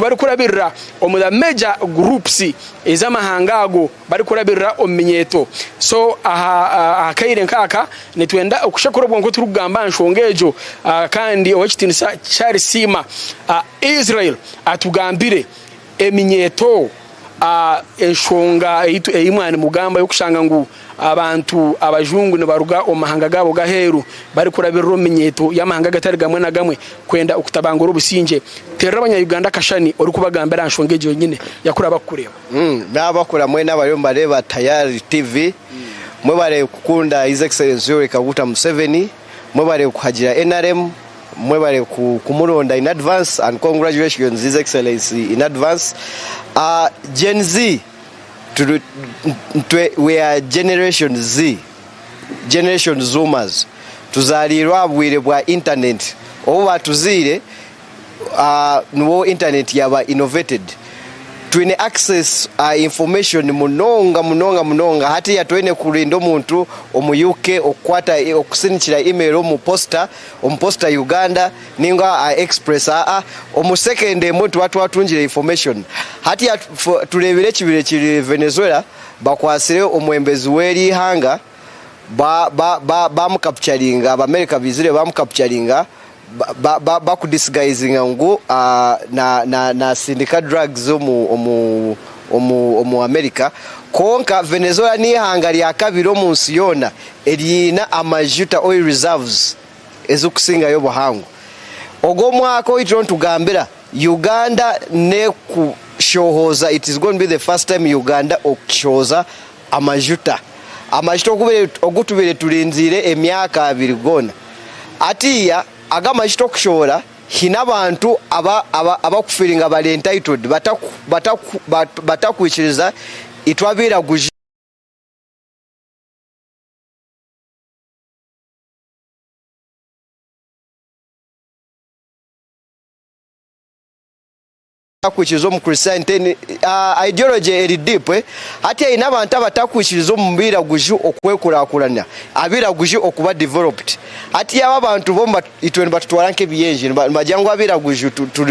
Barikurabirira omu the major groups ez'amahanga ago barikurabirira omu minyeeto. So aha kaire nkaaka nitwenda okushekura obwonko turikugamba aha nshonga egyo kandi Ow'ekitiinisa Charles Siima Israel atugambire eminyeeto enshonga ei mwaba nimugamba ey'okushanga ngu Abantu abajungu nibaruga omu mahanga gaabo g'aheeru barikurabirira omu minyeeto y'amahanga gatari gamwe na gamwe kwenda okutabangura obusingye. Teerera abanya-Uganda akashani orikubagambira aha nshonga egyo yonyine. Yakura bakukureeba. Nabakura mwena abariyo nibareeba Tayari TV, mwebare kukunda His Excellency Yoweri Kaguta Museveni, mwebare kuhagira nrm, mwebare kumuronda in advance and congratulations His Excellency in advance. Gen Z We are generation Z, generation zoomers, tuzaariirwe aha bwire bwa internet, obu baatuzaire nibwo internet yaaba innovated. Twine access aha information munonga munonga munonga, hatiiya twine kurinda omuntu omu UK okukwata okusindikira email omu posta, omu posta Uganda ninga aha express aa omu second emwe nituba twatungire information. Hatiiya tureebire ekibire kiri Venezuela bakwatsire omwembezi w'eri ihanga bamukapucharinga, Abamerika baizire bamukapucharinga bakudisiguizinga ngu nasindika drugs omu America. Kwonka Venezuela n'eihanga ryakabiri omu nsi yoona eriine amajuta, oil reserves, ezirikusingayo obuhango. Ogu omwaka ogu turiyo nitugambira Uganda nekushohoza, it is going to be the first time Uganda okushohoza amajuta. Amajuta ogu tubaire turinziire emyaka abiri goona. Hatiiya ago amajuta okushohora haine abantu abakufiiringa bari entitled batakwikiriza itwe abairaguju. Batakwikiriza omukristaayo nti ideology eri deep hati haine abantu abatakwikiriza omu bairaguju okwekurakurana, abairaguju okuba developed. Hati abo abantu bo itwe nibatutwara nk'ebiyenje nibagira ngu abairaguju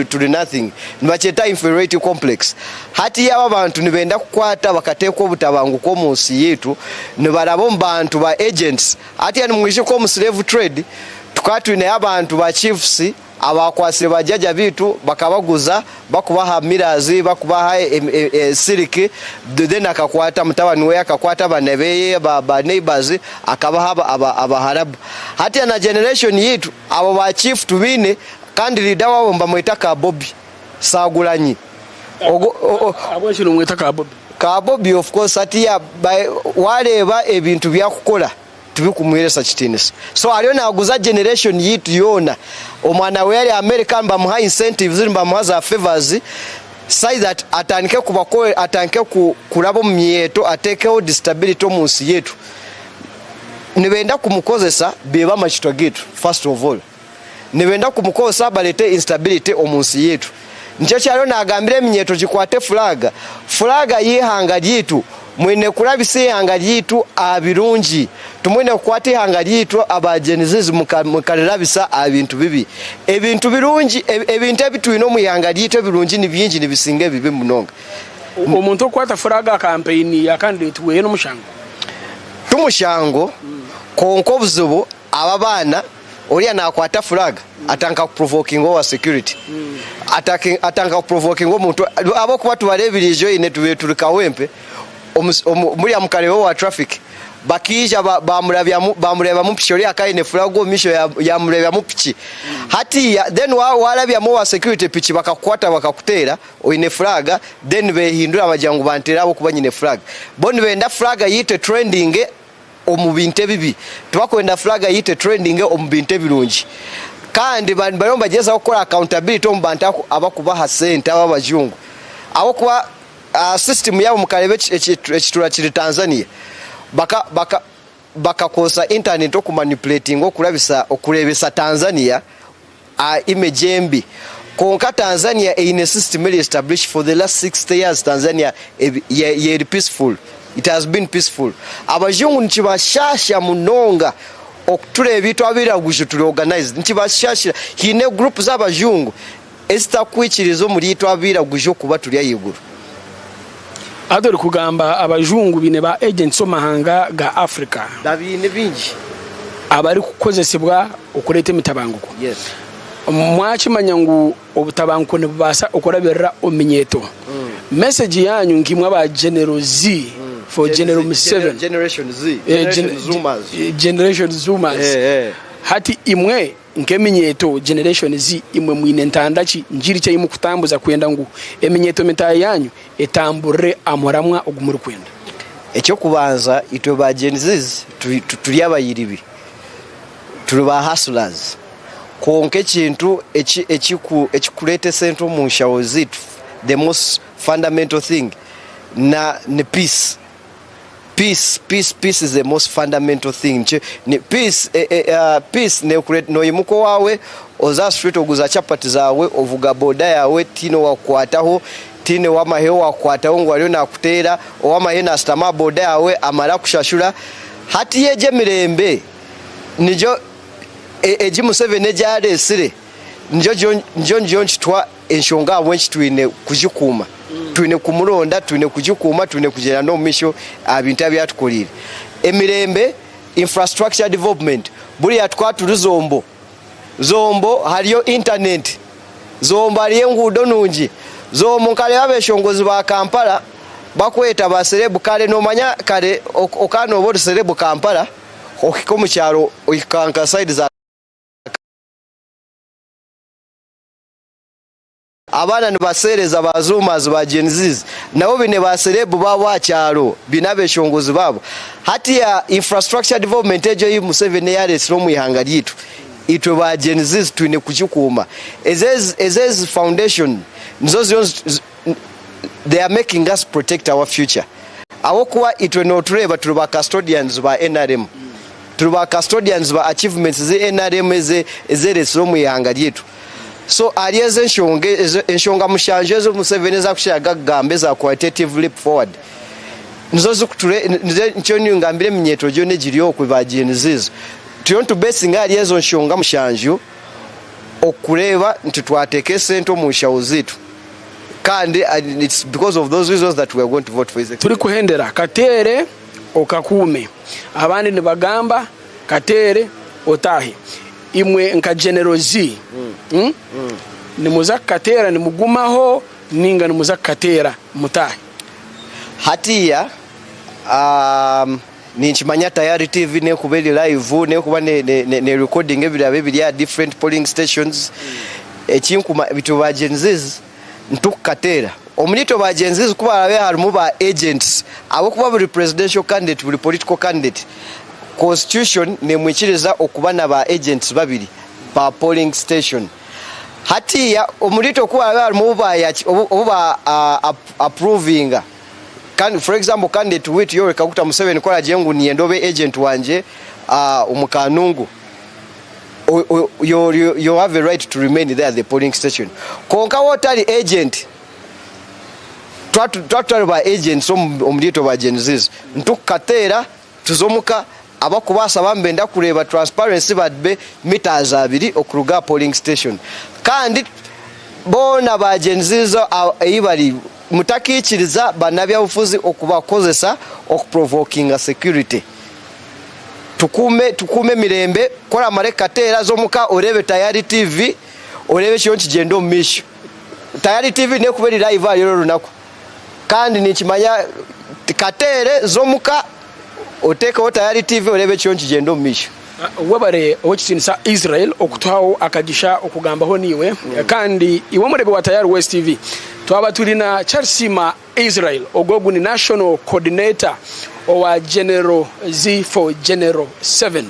turi nothing nibakyeta inferiority complex. Hati abo abantu nibenda kukwata bakateeka obutabanguko omu nsi yaitu nibaraba omu bantu ba agents. Hati nimwijuka omu slave trade tukaba twineyo abantu ba chiefs Abaakwatsire baajaaja baitu bakabaguza bakubaha mirrors, bakubaha silk, then akakwata mutabani we akakwata abaana beye ba neighbours akabaha abaharabu. Hati na generation yaitu abo ba chief tubaine kandi leader waabo nibamweta ka Bobi Sagulanyi. Ahabw'enki nomweta ka Bobi? Ka Bobi of course hatiya wareeba ebintu byakukora. Tibikumuheresa kitinisa. So ariyo naguza generation yitu yoona. Omwana we ari America nibamuha incentives nibamuha za favours such that atandike kubakore atandike kuraba omu myeeto atekeho distability omunsi yetu. Nibenda kumukozesa beebe amashitwa geitu first of all. Nibenda kumukozesa barete instability omunsi yeitu. Nikyo eki ariyo nagambira eminyeeto gikwate flag. Flag y'eihanga ryeitu. Mwine kurabisa eihanga ryeitu aha birungi. Timwine kukwata eihanga ryeitu aba Gen Zs mukarirabisa aha bintu bibi. Ebintu birungi, ebintu ebi twine omu ihanga ryeitu ebirungi ni bingi nibisinga ebibi munonga. Omuntu okukwata flag aha kampeyini ya kandidate weye n'omushango? Timushango, kwonka obuzibu Aba abaana oriya nakwata flag atandika ku provokinga owa security atandika ku provokinga omuntu ahabwokuba tubarebire ijo eine tubaire turi kawempe muriya mukareba owa traffic bakaija bamurebamu piki oriya akaba aine flag omu maisho yamurebamu piki hatiya then warabyamu owa security piki bakakukwata bakakuteera oine flag then behindura bagira ngu banteire ahabwokuba nyine flag bo nibenda flag yaitu etrendinge omu bintu ebibi. Tibakwenda flag yaitu etrendinge omu bintu ebirungi. Kandi bariyo nibagyezaho kukora accountability omu bantu abakubaha sente abo abajungu. Ahabw'okuba system yaabo mukareeba ekitura kiri Tanzania, bakakozesa internet oku manipulatinga okurabisa okureebesa Tanzania Aha image embi. Kwonka Tanzania eine system eri established for the last 60 years Tanzania eri peaceful. It has been peaceful. Abajungu nikibashasha munonga okutureeba itwe abairaguju turi organized. Nikibashashira. Haine group z'abajungu. ezitakwikiriza omuri itwe abairaguju okuba turi ahaiguru. Hati orikugamba abajungu baine ba agents omu mahanga ga Africa. Babiine bingi. Abarikukozesibwa okureeta emitabanguko. Mwakimanya ngu obutabanguko nibubaasa okurabirira omu minyeeto. Message yaanyu nkaimwe aba General Z for General Museveni. Generation Z. Generation Zoomers. Generation Zoomers. Hati imwe Nk'eminyeeto Generation Z, imwe mwine ntanda ki, ngiri ki ei mukutambuza kwenda ngu eminyeeto mitaahi yaanyu etamburire aha muramwa ogu murikwenda? Eky'okubanza itwe ba Gen Zs turi abayiribi, turi ba hustlers kwonka ekintu ekikureeta esente omu nshaho zaitu the most fundamental thing ni peace. Peace, peace, peace is the most fundamental thing. Nikyo, ni, peace, eh, eh, uh, peace nekureta noyimuka owawe oza aha street oguza chapati zawe ovuga boda yawe tiine owakukwataho tiine owamahe owakukwataho ngu ariyo nakuteera owamahe nasitama aha boda yawe amare akushashura hati egyo emirembe nigyo egi Museveni egi aresire nigyo nigyo nkitwa Enshonga ahabw'enki twine kugikuuma. Twine kumuronda, twine kugikuuma, twine kugyenda n'omu maisho aha bintu ebi atukoreire. Emirembe, infrastructure development, buriya tukaba turi Zombo. Zombo hariyo internet, Zombo hariyo enguudo nungi, Zombo nkareeba abeshongozi ba Kampala bakweta ba celeb kare nomanya kare okaba noba ori celeb Kampala ohika omu kyaro ohika nka side za. Abaana nibaseereza ba Zoomers ba Gen Zs nabo baine ba celeb baabo aha kyaro, baine abeshongozi baabo. Hatiya infrastructure development egyo ei Museveni ei areetsire omu ihanga ryaitu, itwe ba Gen Zs twine kugikuuma. Ezo ezi foundation nizo ziriyo they are making us protect our future ahabw'okuba itwe notureeba turi ba custodians ba nrm, turi ba custodians ba achievements zi nrm ezi eretsire omu ihanga ryaitu. So ahari ezo enshonga ezo enshonga mushanju ezo Museveni ezi arikukiraga kugamba eza qualitative leap forward nizo zikuture nizo nikyo ningambira eminyeeto gyona egiri okwe ba Gen Zs turiyo nitubesinga ahari ezo nshonga mushanju okureeba nti twateeka esente omu nshaho zaitu kandi it's because of those reasons that we are going to vote for his excellency. Turikuhendera kateere okakuume abandi nibagamba kateere otaahe. Imwe nka General Z, nimuza kukateera nimugumaho ninga nimuza kukateera mutaahe? Hatiiya ninkimanya Tayari TV nekuba eri live nekuba ne recordinga ebiraba ebiri aha different polling stations, ekinkuma itwe ba Gen Zs nitukukateera. Omuri itwe ba Gen Zs ku baraabe harimu ba agents ahabw'okuba buri presidential candidate buri political candidate Constitution nemwikiriza okuba na ba agents babiri per polling station. Hatiiya omuri itwe ku haraabe harimu obu ba obu ba approvinga for example candidate waitu Yoweri Kaguta Museveni ku aragire ngu niinyenda obe agent wangye omu Kanungu, you have a right to remain there at the polling station. Kwonka waaba otari agent, twaba tutari ba agents omuri itwe ba Gen Zs, nitukukateera Tuze omuka, abakubaasa baba nibenda kureeba transparency babe metres abiri okuruga aha polling station. Kandi boona ba Gen Zs ahi bari mutakiikiriza banabyabufuzi okubakozesa okuprovokinga security. Tukuume tukuume emirembe, ku oramare kukateera za omuka oreebe Tayari TV oreebe ekiriyo nikigyenda omu maisho. Tayari TV nekuba eri live ahari oru orunaku. Kandi ninkimanya kateere, za omuka oteekeho Tayari TV oreebe ekiriyo nikigyenda omu maisho. Webare Owekitiinisa Israel okutuhaho akagisha okugambaho naiwe kandi iwe omureebi wa Tayari West TV. Twaba turi na Kyarisiima Israel ogu ogu ni National Coordinator owa General Z for General 7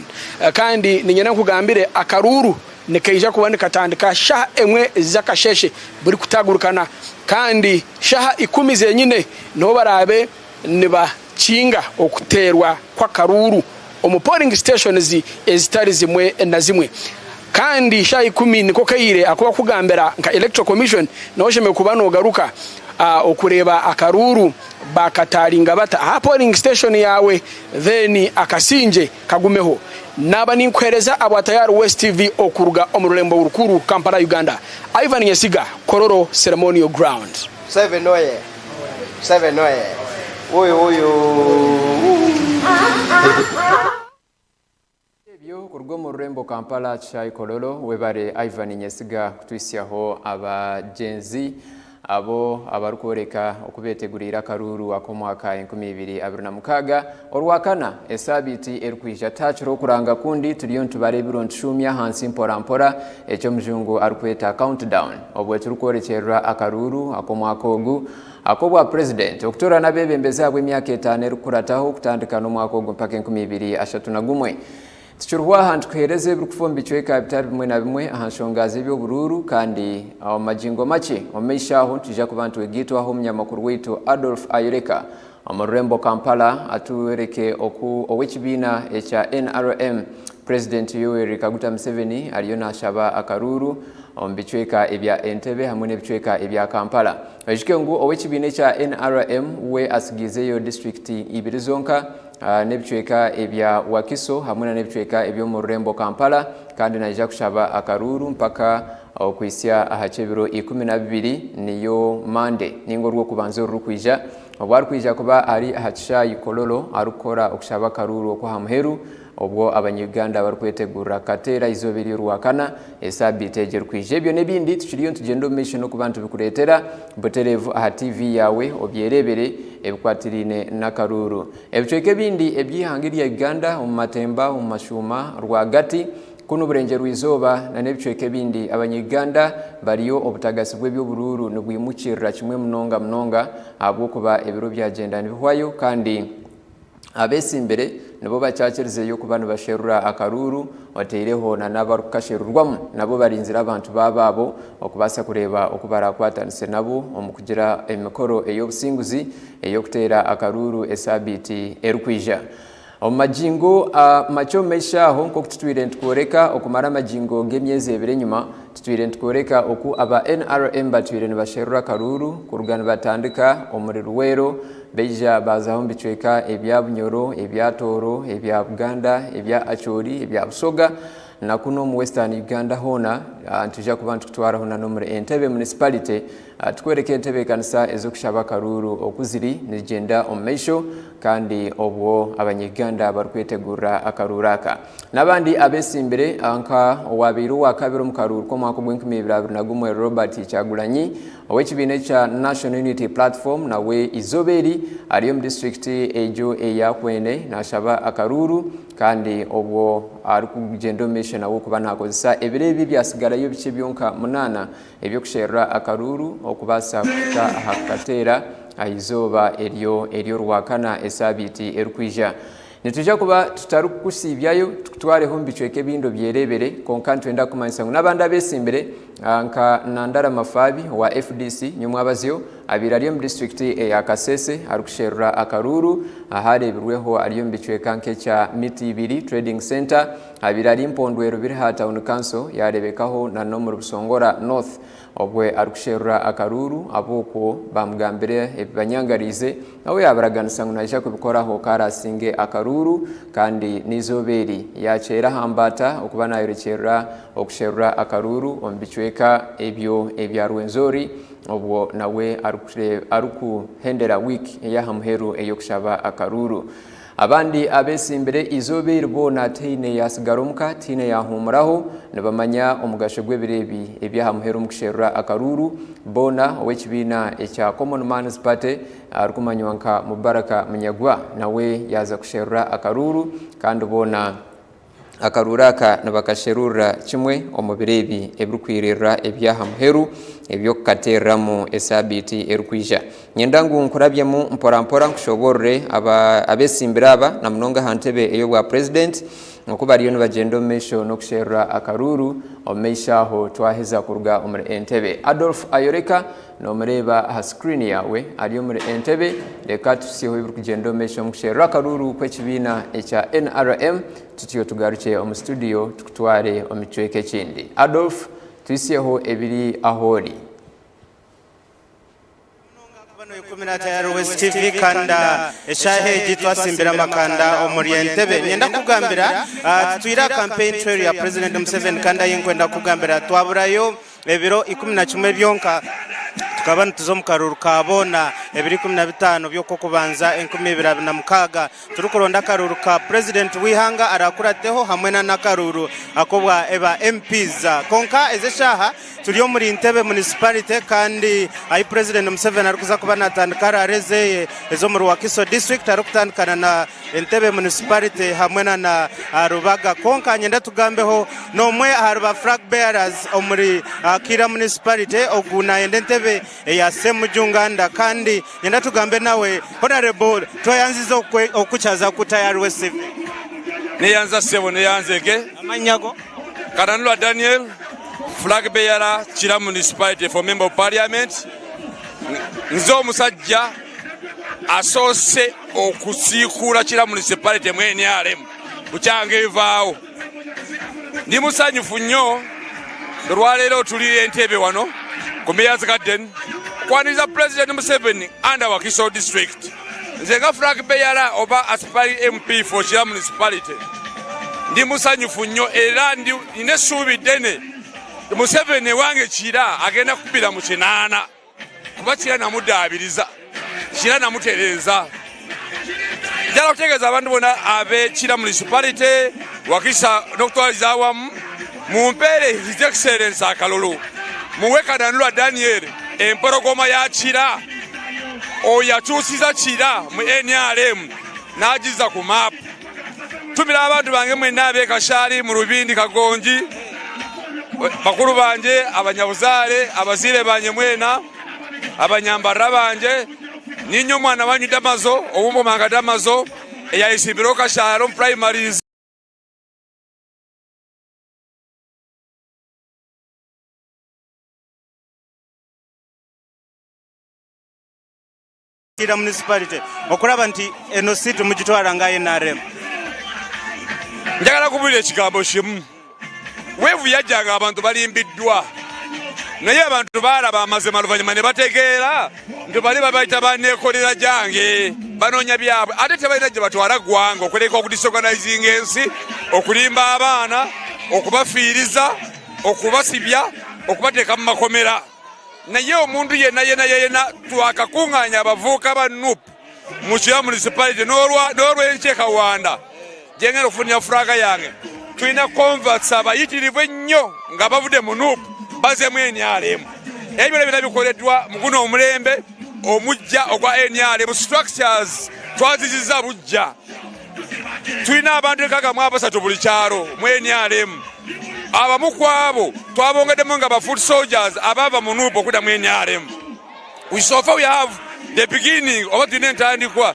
kandi niinyenda nkugambire akaruuru Nikaija kuba nikatandika shaaha emwe z'akasheeshe buri kutaagurukana kandi shaaha ikumi zenyine niho baraabe nibakinga okuteerwa kw'akaruuru omu polling stations ezitari zimwe na zimwe. Kandi shaaha ikumi niko kaire aku barikugambira nka Electoral Commission noba oshemereire kuba nogaruka okureeba akaruuru. Baakataaringa bata aha polling station yaawe then akasingye kagumeho. Naaba ninkuheereza abwa Tayari West TV okuruga omu rurembo rukuru Kampala Uganda. Ivan Nyesiga, Kololo Ceremonial Ground. Museveni oye! Museveni oye! Wuuyu wuuyu wuuyu. Ebyo kuruga omu rurembo Kampala Kishaayi Kololo, webare Ivan Nyesiga kutwitsyaho abagyenzi abo abarikworeka oku beteguriire akaruuru ak'omwaka 2026 Orwakana esaabiiti erikwija. Tihakiriho kuranga kundi, turiyo nitubara ebiro nitushuumya ahansi mpora mpora eki omujungu arikweta countdown obwe turikworekyerera akaruuru ak'omwaka ogu Ak'obwa Purezidenti, okutoorana abeebembezi ahabw'emyaka etaano erikukurataho kutandika n'omwaka ogu mpaka 2031. Tikiriho aha nitukuheereza ebirikufa omu bicweka bitari bimwe na bimwe aha nshonga z'eby'oburuuru kandi omu magingo makye omu maisho aho nitwija kuba nitwegaitwaho omunyamakuru waitu Adolf Ayoreka omu rurembo Kampala atworeke oku ow'ekibiina ekya NRM Purezidenti Yoweri Kaguta Museveni ariyo nashaba akaruuru omu bicweka ebya Entebbe hamwe n'ebicweka ebya Kampala. Oijuke ngu ow'ekibiina ekya NRM we atsigaizeyo disiturikiti ibiri zonka n'ebicweka ebya Wakiso hamwe na n'ebicweka eby'omu rurembo Kampala kandi naija kushaba akaruuru mpaka okuhitsya aha ky'ebiro 12 niyo Monday ninga orw'okubanza orurikwija obu arikwija kuba ari aha kishaayi Kololo arikukora okushaba akaruuru okw'aha muheru Obwo Abanya-Uganda barikwetegurira kukateera eizooba ery'Orwakana esaabiiti egi erikwija. Ebyo n'ebindi tukiriyo nitugyenda omu maisho n'okuba nitubikureetera butereevu aha TV yaawe obyereebere ebikwatiraine n'akaruuru. Ebicweka ebindi eby'eihanga erya Uganda omu matemba, omu mashuuma rwagati, kunu Burengyerwa-izooba na n'ebicweka ebindi Abanya-Uganda bariyo obutagatsi bw'eby'oburuuru nibwimukirira kimwe munonga munonga ahabw'okuba ebiro byagyenda nibihwayo kandi Abetsimbire nibo bakyakirizeyo kuba nibasherura akaruuru oteireho na n'abarikukasherurwamu nabo barinzire abantu baabo abo okubaasa kureeba oku barakwatanise nabo omu kugira emikoro ey'obusinguzi ey'okuteera akaruuru esaabiiti erikwija. Omu magingo makye omu maisho aho nk'oku tutwire nitukworeka okumara amagingo g'emyezi ebiri enyima tutwire nitukworeka oku aba NRM batwire nibasherura akaruuru kuruga nibatandika omuri Luweero Baija baazaho omu bicweka ebya Bunyoro, ebya Tooro, ebya Buganda, ebya Acholi, ebya Busoga na kunu omu Western Uganda hoona. Nitwija kuba nitukutwaraho na n'omuri Entebbe Municipality tukworeke entebeekanisa ez'okushaba akaruuru oku ziri nizigyenda omu maisho kandi obwo abanya-Uganda barikwetegurira akaruuru aka. N'abandi abetsimbire nka owaabaire owaakabiri omu karuuru k'omwaka ogw'enkumi ibiri abiri na gumwe Robert Kyagulanyi Ow'ekibiina ekya National Unity Platform nawe eizooba eri ari omu disiturikiti egyo eya Kwene nashaba akaruuru kandi obwo arikugyenda omu maisho nawe okuba nakozesa ebiro ebi ebyatsigarayo bikye byonka munaana eby'okusherura akaruuru okubaasa kuhika aha kukateera aha izooba eryo ery'orwakana esaabiiti erikwija. Nitwija kuba tutarikukusiibyayo tukutwareho omu bicweka ebindi obyereebere, kwonka nitwenda kukumanyisa ngu n'abandi abeesimbire nka Nandala Mafaabi owa FDC nyomwabazyo abaire ari omu disiturikiti eya Kasese arikusherura akaruuru ahareebirweho ari omu bicweka nk'ekya Miti Ibiri Trading Centre abaire ari Mpondwero Biriha Town Council yareebekaho na n'omuri Busongora North. Obwe arikusherura akaruuru, ab'okwo baamugambira ebibanyangariize, nawe yaabaraganisa ngu naija kubikoraho ku araasinge akaruuru kandi n'eizooba eri yaakyeera aha mbaata okuba naayorekyerera okusherura akaruuru omu bicweka ebyo ebya Rwenzori obwo nawe arikuhendera wiiki ey'aha muheru ey'okushaba akaruuru. Abandi abetsimbire eizooba eri boona tihaine yaatsigara omuka, tihaine yaahuumuraho. Nibamanya omugasho gw'ebiro ebi eby'aha muheru omu kusherura akaruuru. Boona ow'ekibiina ekya Common Man's Party arikumanywa nka Mubaraka Munyagwa nawe yaaza kusherura akaruuru kandi boona Akaruuru aka nibakasherurira kimwe omu biro ebi ebirikwiririra eby'aha muheru eby'okukateereramu esaabiiti erikwija. Niinyenda ngu nkurabyemu mporampora nkushoboorore abetsimbire aba na munonga aha ntebe ey'obwa purezidenti oku bariyo nibagyenda omu maisho n'okusherura akaruuru omu maisho aho twaheza kuruga omuri Entebbe. Adolf Ayoreka Noomureeba aha sikuriini yaawe ari omuri Entebbe. Reka tuhitsyeho ebirikugyenda omu maisho omu kusherura akaruuru kw'ekibiina ekya NRM tutyo tugarukye omu situdiyo tukutware omu kicweka ekindi. Adolf, tuhitsyeho ebiri ahu ori. Bano ikumira Tayari West TV kandi eshaaha egi twasimbire amakanda omuri Entebbe. Niinyenda kukugambira tutwire aha campaign trail ya President Museveni kandi ahi nkwenda kukugambira twaburayo ebiro 11 byonka tukaba nituza omu karuuru ka boona ebiro 15 by'Okwokubanza 2026 turikuronda akaruuru ka Purezidenti w'eihanga araakurateho hamwe n'akaruuru ak'obwa eba MPs. Kwonka ezi eshaaha turi omuri Ntebe Municipality kandi ahi Purezidenti Museveni arikuza kuba naatandika raare zeeye ez'omuri Wakiso District arikutandikana na Entebbe Municipality hamwe na Rubaga. Kwonka nyenda tugambeho n'omwe ahari ba flag bearers omuri Kiira Municipality ogu nayenda entebe eya Ssemujju Nganda kandi nyenda tugambe nawe. Honourable tweyanzize okukyaza ku Tayari West TV. Neyanza ssebo neyanzege. Amannya go? Kananura Daniel, flag bearer Kira Municipality for Member of Parliament. Nze omusajja asoose okusiikuula Kira Municipality mu nrm bukyanga evaawo. Ndi musanyufu nnyo olwaleero tuli Entebbe wano ku Mayor's Garden okwaniriza Pulezidenti Museveni under Wakiso District. Nze nga flag bearer oba aspiring MP for Kira Municipality ndi musanyufu nnyo era nina essuubi ddene Museveni ewange Kira agenda kukubira mu kinaana. kuba kira namudaabiriza kira namutereeza njala kutegeeza abantu bona abekira municipality wakisa n'okutwaliza awamu mumpeere his excellence akalulu muwe kananulwa daniel empologoma ya kira oyo akyusiza kira mu nrm n'agiza ku maapu tumira abantu bange mwenna abekashaali mu lubindi kagongi bakuru banje abanyabuzaare abazaire banje mwena abanyambarira banje ninye omwana wanyu Damazo ow'ombomanga Damazo eyayesimbireho Kashaari omu primaries. Kiira Municipality okuraba nti eno siiti mugitwara nga nrm. Njagala kubulira ekigambo kimu. Weevu yajja nga abantu balimbiddwa, naye abantu baalaba amazima luvannyuma ne bategeera nti bali babayita baneekolera gyange, banoonya byabwe ate tebalina gye batwala ggwanga okuleka okudisorganizinga ensi, okulimba abaana, okubafiiriza, okubasibya, okubateeka mu makomera. Naye omuntu yenna yena yena twakakunganya abavuuka ba nup mu Kira municipality n'olwenkya e Kawanda gyengenda okufunira furaga yange tulina converts abayitirivu ennyo nga bavudde mu nup bazemu nrm. Ebyo byona byona bikoleddwa mu guno omulembe omujja ogwa nrm structures twaziziza bujja. Tulina abantu enkaaga mu abasatu buli kyalo mu nrm. Abamu ku abo twabongeddemu nga ba foot soldiers abaava mu nup okudda mu nrm. We so far we have the beginning oba tulina entandikwa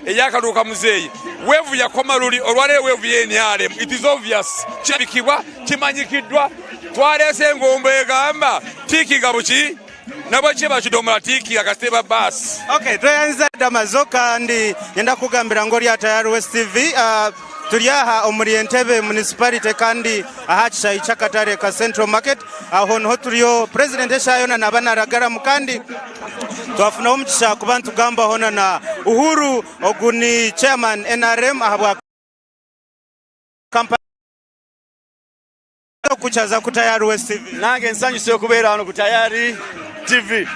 ey'akalulu ka muzeeyi. Weevu yakoma luli olwaleero weevu ye nrm. It is obvious, kirabikibwa, kimanyikiddwa. Twaleese engombo egamba tiikinga buki nabweki bakidomola tiikinga kasita eba baasi. Okay, tweyanziza Damazo kandi nyenda kukugambira ngu ori aha Tayari West TV. Uh, turi aha omuri Entebbe Municipality kandi aha kishaayi ky'akatare ka Central Market. Aho niho turiyo President eshaaha yoona naaba naaragaramu kandi twafunaho omugisha kuba nitugambaho na na Uhuru ogu ni Chairman NRM ahabwa Kampala. Okukyaza ku Tayari West TV. Nange nsanyuse okubeera wano ku Tayari TV.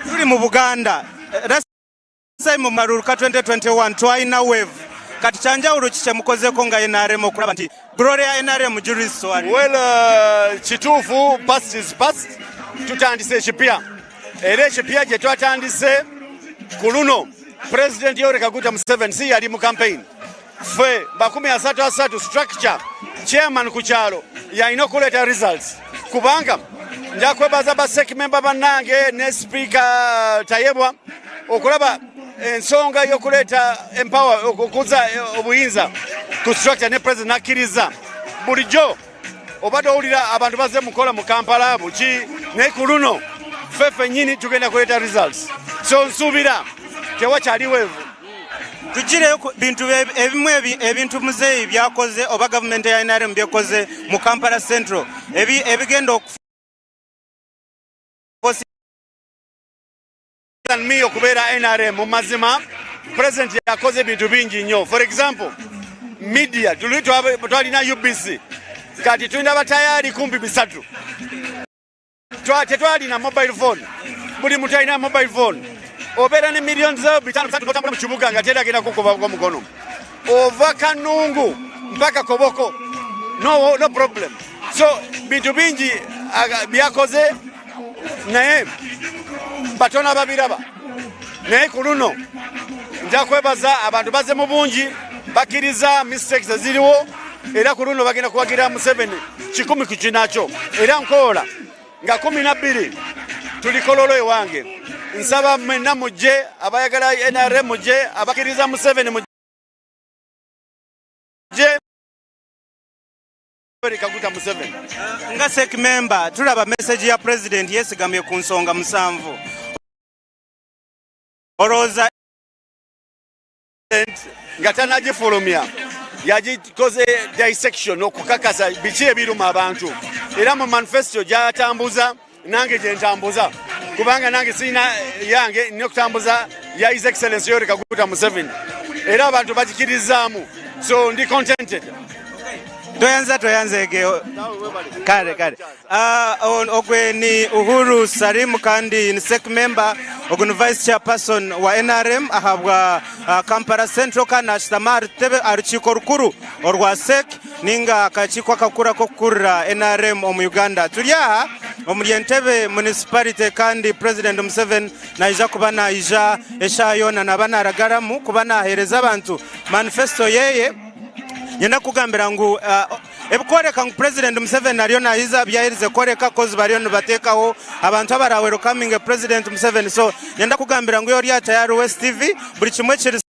Tuli mu Buganda. Last time mu kalulu ka 2021 twalina wave. Kati kyanjawulo ki kyemukozeeko nga NRM okulaba nti glory ya NRM giriswali? Well, kituufu past is past. Tutandise ekipya era ekipya gye twatandise ku luno President Yoweri Kaguta Museveni si yali mu campaign. Ffe bakumi asatu asatu structure chairman ku kyalo yalina okuleeta results kubanga nja kwebaza ba sec member bannange ne speaker Tayebwa okulaba ensonga y'okuleeta empower okukuza obuyinza ku structure ne president nakkiriza. Bulijjo obadde owulira abantu bazze mukola mu Kampala buki, naye ku luno ffe ffennyini tugenda kuleeta results, so nsuubira tewakyali weevu. Tugireyo ku bintu ebimu ebintu muzeeyi byakoze oba gavumenti ya NRM byekoze mu Kampala Central ebigenda okufosi than me okubeera NRM mu mazima president yakoze ebintu bingi nnyo. For example, media tuli twalina UBC kati tulina batayali kumpi bisatu. Tetwalina mobile phone, buli muntu alina mobile phone. Obeera ne millions zo bitano bisatu n'otambula mu kibuga nga teri agenda kukubako mukono. Ova Kanungu mpaka Koboko, no, no problem. So bintu bingi byakoze naye batono ababiraba. Naye ku luno nja kwebaza abantu baze mu bungi, bakkiriza mistakes eziriwo, era ku luno bagenda kuwagira Museveni 100 ku kinakyo. Era nkoola nga 12 tuli Kololo ewange, nsaba mwenna mujje, abayagala NRM mujje, abakkiriza Museveni mujje. Kaguta Museveni. Nga SEC member tulaba message ya president yesigamye ku nsonga 7. Olowooza nga tanagifulumya yagikoze dissection okukakasa biki ebiruma abantu, era mu manifesto gyatambuza nange gye ntambuza, kubanga nange sirina yange, nina okutambuza ya His Excellency Yoweri Kaguta Museveni, era abantu bagikirizaamu, so ndi contented. Toyanza toyanzege kale kale. Ogwe ni Uhuru Salim kandi ni SEC member, ogu ni vice chairperson wa NRM ahabwa Kampala Central kandi nashutama aha rutebe aha rukiiko rukuru orwa SEC ninga akakiiko akakuru ak'okukurira NRM omu Uganda. Turi aha omuri Entebbe municipality kandi President Museveni naija kuba naija eshaaha yoona naba naragaramu kuba naheereza abantu manifesto yeye. Nyenda kukugambira ngu ebikworeka ngu President Museveni ariyo nahiza byaherize kworeka coz bariyo nibateekaho abantu abara welcominge President Museveni. So nyenda kukugambira ngu iwe ori aha Tayari West TV buri kimwe kiri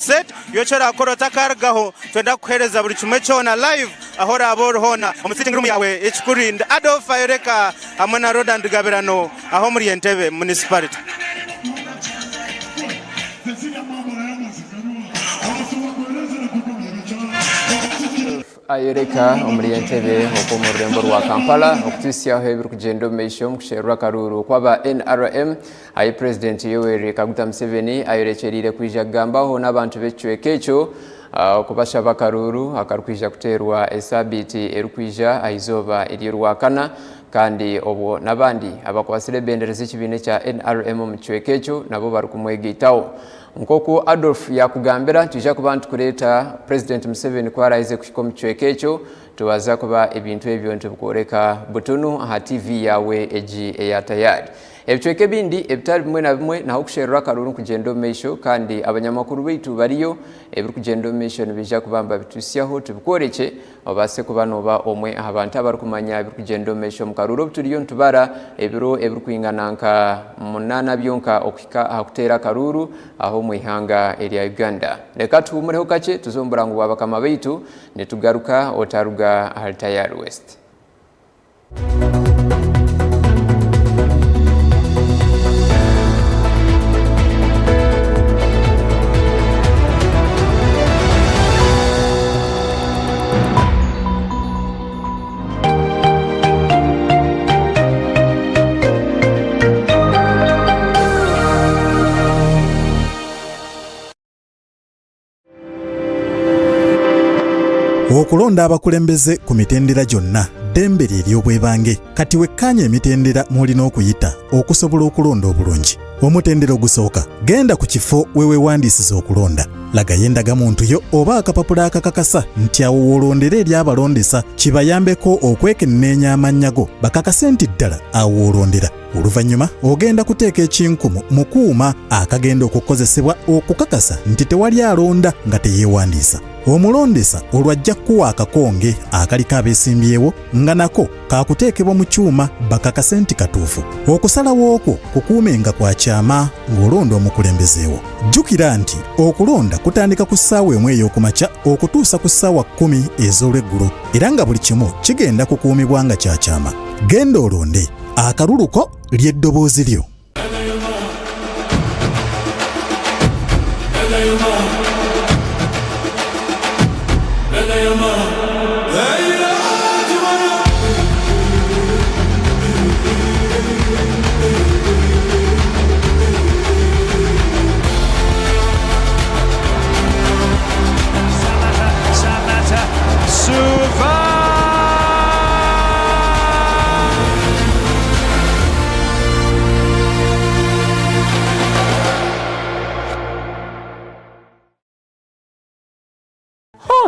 set, iwe eki orakora otakarugaho twenda kukuhereza buri kimwe kyona live ahu oraabe ori hoona omu sitting room yaawe. Ekikuru ndi Adolf Ayoreka hamwe na Rhoda Ndigabirano aho omuri Entebbe Municipality. Ayoreka omuri Entebbe okw'omu rurembo rwa Kampala okutuhitsyaho ebirikugyenda omu maisho omu kusherura akaruuru kw'aba NRM ahi Purezidenti Yoweri Kaguta Museveni ayorekyereire kwija kugambaho n'abantu b'ekicweka ekyo okubashaba akaruuru akarikwija kuteerwa esaabiiti erikwija aha izooba ery'orwakana kandi obwo n'abandi abakwatsire ebendera z'ekibiina ekya NRM omu kicweka ekyo nabo barikumwegaitaho. Nk'oku Adolf yaakugambira, nitwija kuba nitukureeta Purezidenti Museveni ku araahize kuhika omu kicweka ekyo, tubaasa kuba ebintu ebyo nitubikworeka butunu aha TV yaawe egi eya Tayari. Ebicweka ebindi ebitari bimwe na bimwe naho okusherura akaruuru nikugyenda omu maisho kandi abanyamakuru baitu bariyo, ebirikugyenda omu maisho nibaija kuba nibabituhitsyaho tubikworekye Obaase kuba nooba omwe aha bantu abarikumanya ebirikugyenda omu maisho omu karuuru obu turiyo nitubara ebiro ebirikwingana nka munaana byonka okuhika aha kuteera akaruuru aha omu ihanga erya Uganda. Reka tuhuumureho kakye tuze omu burango bwa bakama baitu nitugaruka otaruga ahari Tayari West. Okulonda abakulembeze ku mitendera gyonna ddembe lye ery'obwebange. Kati wekkaanye emitendera mw'olina okuyita okusobola okulonda obulungi. Omutendera ogusooka, genda ku kifo we weewandiisiza okulonda. Lagayo endagamuntu yo oba akapapula akakakasa nti awo w'olondera eri abalondesa kibayambeko okwekenneenya amannya go bakakase nti ddala awo w'olondera. Oluvannyuma ogenda kuteeka ekinkumu mu kuuma akagenda okukozesebwa okukakasa nti tewali alonda nga teyeewandiisa. Omulondesa olwo ajja kukuwa akakonge akaliko abeesimbyewo nga nako kaakuteekebwa mu kyuma bakakase nti katuufu. Okusalawo kwo kukuumenga kwa kyama ng'olonda omukulembeze wo. Jjukira nti okulonda kutandika ku ssaawa emu ey'okumakya okutuusa ku ssaawa kkumi ez'olweggulo era nga buli kimu kigenda kukuumibwa nga kya kyama. Genda olonde. Akalulu ko ly'eddoboozi lyo.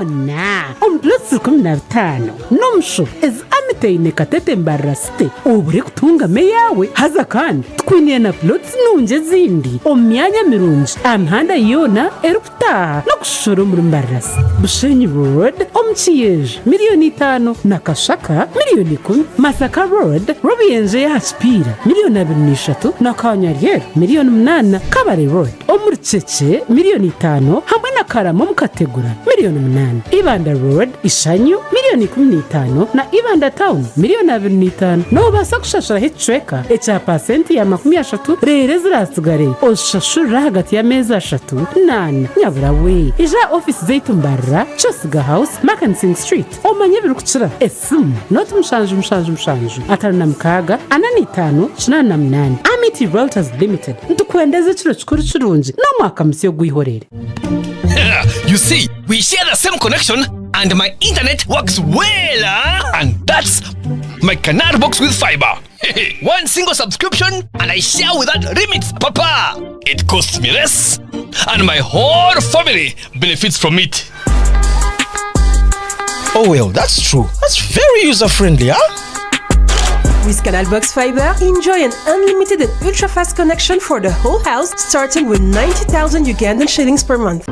Hoona omu plots 15 n'omusho ezi Amity Katete Mbarara City obure kutungamu eyaawe. Haza kandi tukwiniire na plots nungi ezindi omu myanya mirungi aha mihanda yoona erikutaaha n'okushushura omuri Mbarara City. Bushenyi Road omu Kiyenje miriyoni itaano na Kashaka miriyoni ikumi, Masaka Road Rwabuyenje ey'aha Kipiira miriyoni abiri na ishatu na Kanyaryeru miriyoni munaana, Kabale Road Omuri Kyekye miriyoni itaano hamwe na Karama omu Kategura miriyoni munaana, Ibanda Road, Ishanyu miriyoni 15 na Ibanda Town miriyoni 25. Noobaasa kushashuraho ekicweka ekya paasenti ya 30 reero eziraatsigare ozishashurire ahagati y'ameezi ashatu n'ana. Nyabura we, ija aha ofiisi zaitu Mbarara, Kyosiga House, Mackenzie Street omanye ebirikukira. Esimu, nooti mushanju mushanju mushanju 56 45 88. Amity Realtors Limited, nitukwendeza ekiro kikuru kirungi n'omwaka musya ogw'eihorere. You see, we share the same connection and my internet works well. ah? And that's my Canal Box with fiber. One single subscription and I share without limits, Papa. It costs me less and my whole family benefits from it. Oh well, that's true. That's very user friendly, huh? With Canalbox Fiber, enjoy an unlimited and ultra-fast connection for the whole house, starting with 90,000 Ugandan shillings per month.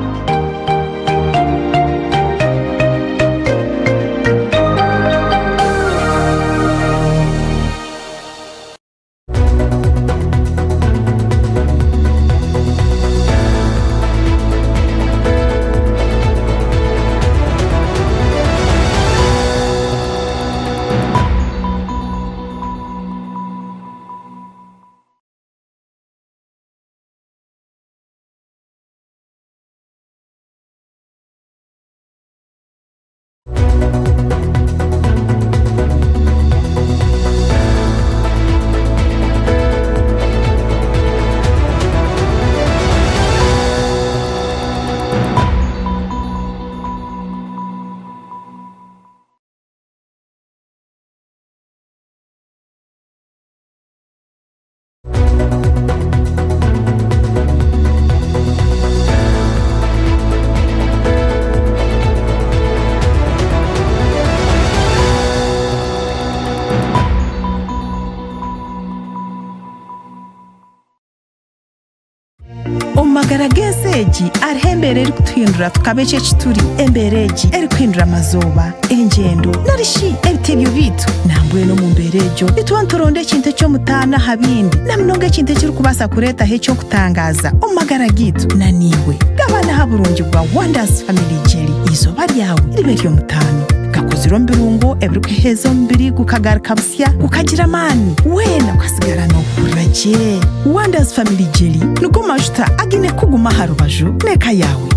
Omu magara g'ensi egi hariho embeera erikutuhindura tukaba eki eki turi. Embeera egi erikuhindura amazooba, engyendo, nari shi ebitebyo byaitu. Nambwenu omu mbeera egyo nituba nituronda ekintu eky'omutaano aha bindi, na munonga ekintu ekirikubaasa kureetaho eky'okutangaaza omu magara gaitu. Na naiwe gabana aha burungi bwa Wonders Family Jelly. Eizooba ryawe ribe ery'omutaano. Gakozirwe omu birungo ebirikuheeza omubiri gukagaruka busya gukagira amaani, weena okasigara noohurira gye. Wonders Family Jelly nigo majuta againe kukuguma aha rubaju n'eka yaawe.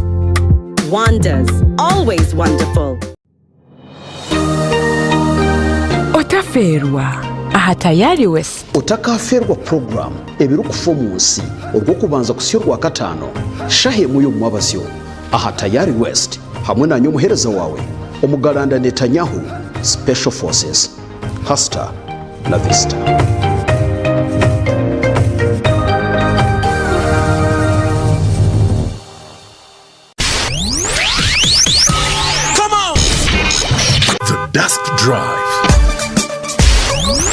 Wonders, always wonderful. Otafeerwa aha Tayari West. Otakaafeerwa puroguraamu Ebirikufa omu Nsi Orwokubanza kuhitsya Orwakataano, shaaha emwe y'omumwabazyo aha Tayari West hamwe naanye omuheereza waawe Omugalanda Netanyahu Special Forces. Hasta la vista. The Dusk Drive.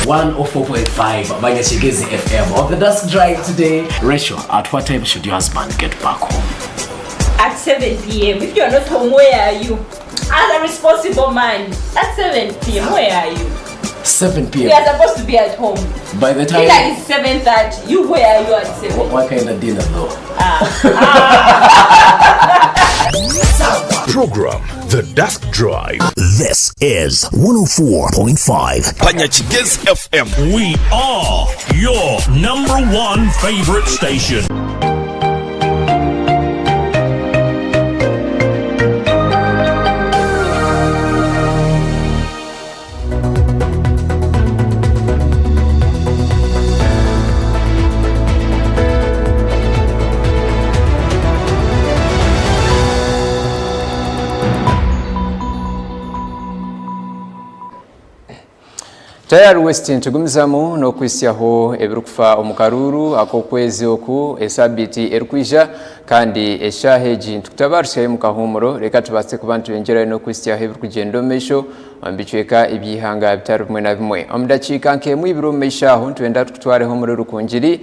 104.5 Banyashigezi FM. On the Dusk Drive today, Rachel, at what time should your husband get back home? At 7 p.m. If you're not home, where are you? As a responsible man, at 7 p.m., where are you? 7 p.m. We are supposed to be at home. By the time Dinner is 7.30. You, where are you at 7? What, what kind of dinner though? Program The Dusk Drive. This is 104.5 Panyachigezi FM. We are your number one favorite station. Tayari West nitugumizamu n'okuhitsyaho ebirikufa omu karuuru ak'okwezi oku esaabiiti erikwija kandi eshaaha egi nitukutabaarusyayo omu kahuumuro reka tubaase kuba nitweyongyerayo n'okuhitsyaho ebirikugyenda omu maisho omu bicweka eby'eihanga bitari bimwe na bimwe. Omu dakiika nk'emwe ibiri omu maisho aho nitwenda tukutwareho omuri Rukungiri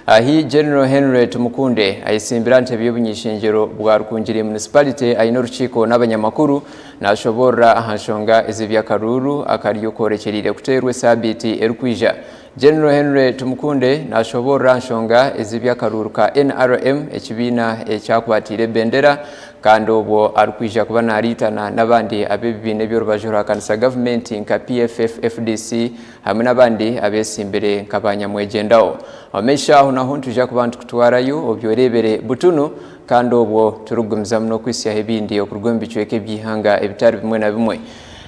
ahi General Henry Tumukunde ayetsimbire aha ntebe y'obuny'ishengyero bwa Rukungiri Municipality aine orukiiko n'abanyamakuru Nashoboorora aha nshonga ez'eby'akaruuru akari okworekyereire kuteerwa esaabiiti erikwija. General Henry Tumukunde nashoboorora aha nshonga ez'eby'akaruuru ka NRM, ekibiina ekyakwatiire ebendera kandi obwo arikwija kuba nariitana n'abandi ab'ebibiina eby'orubaju ruhakanisa gavumenti nka PFF, FDC hamwe n'abandi abetsimbire nka ba nyamwegyendaho. Omu maisho aho naho nitwija kuba nitukutwarayo obyoreebere butunu. Kandi obwo turikugumizamu n'okwitsyaho ebindi okuruga omu bicweka eby'eihanga ebitari bimwe na bimwe.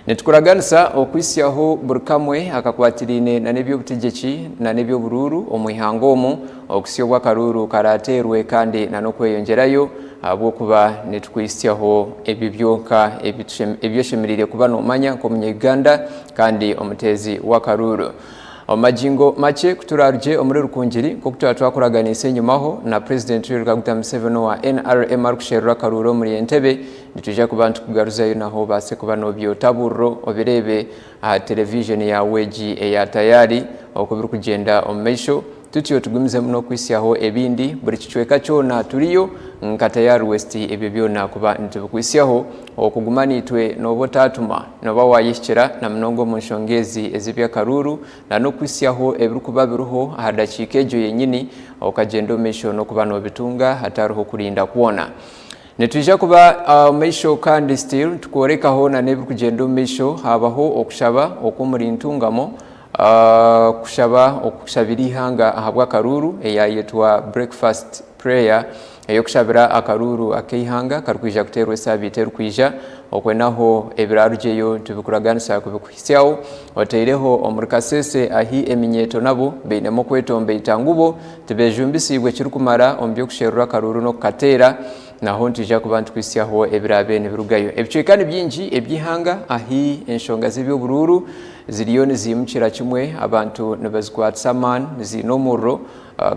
Nitukuraganisa okwitsyaho buri kamwe akakwatiraine na n'eby'obutegyeki na n'eby'oburuuru omu ihanga omu okuhitsya obu akaruuru karaateerwe kandi na n'okweyongyerayo ahabw'okuba nitukwitsyaho ebyo byonka ebi oshemereire kuba noomanya nk'omunya-Uganda kandi omuteezi w'akaruuru. Omu magingo makye ku turaarugye omuri Rukungiri, nk'oku twaba twakuraganiise enyimaho na Purezidenti Yoweri Kaguta Museveni owa NRM arikusherura akaruuru omuri Entebbe, nitwija kuba nitukugaruzayo naho obaase kuba noobyotaburiro obireebe aha terevijeni yaawe egi eya Tayari oku birikugyenda omu maisho. Tutyo tugumizemu n'okwitsyaho ebindi buri kicweka kyona turiyo nka Tayari West ebyo byona kuba nitubikwitsyaho. Okuguma naitwe nooba otaatuma, nooba waayehikira na munonga omu nshonga ezi ez'eby'akaruuru na n'okwitsyaho ebirikuba biriho aha dakiika egyo yenyini okagyenda omu maisho n'okuba noobitunga hatariho kurinda kwona. Nitwija kuba omu maisho kandi still tukworekaho na n'ebirikugyenda omu maisho haabaho okushaba okw'omuri Ntungamo kushaba okushabira eihanga ahabw'akaruuru eyayetwa breakfast prayer ey'okushabira akaruuru ak'eihanga karikwija kuteerwa esaabiiti erikwija. Okwe naho ebiraarugyeyo nitubikuraganisa kubikuhitsyaho. Otaireho omuri Kasese ahi eminyeeto nabo bainemu okwetomboita ngu bo tibeejumbisiibwe kirikumara omu by'okusherura akaruuru n'okukateera. Naho nitwija kuba nitukuhitsyaho ebiraabe nibirugayo. Ebicweka ni bingi eby'eihanga ahi enshonga z'eby'oburuuru ziriyo niziimukira kimwe, abantu nibazikwatisa amaani, ziine omuriro.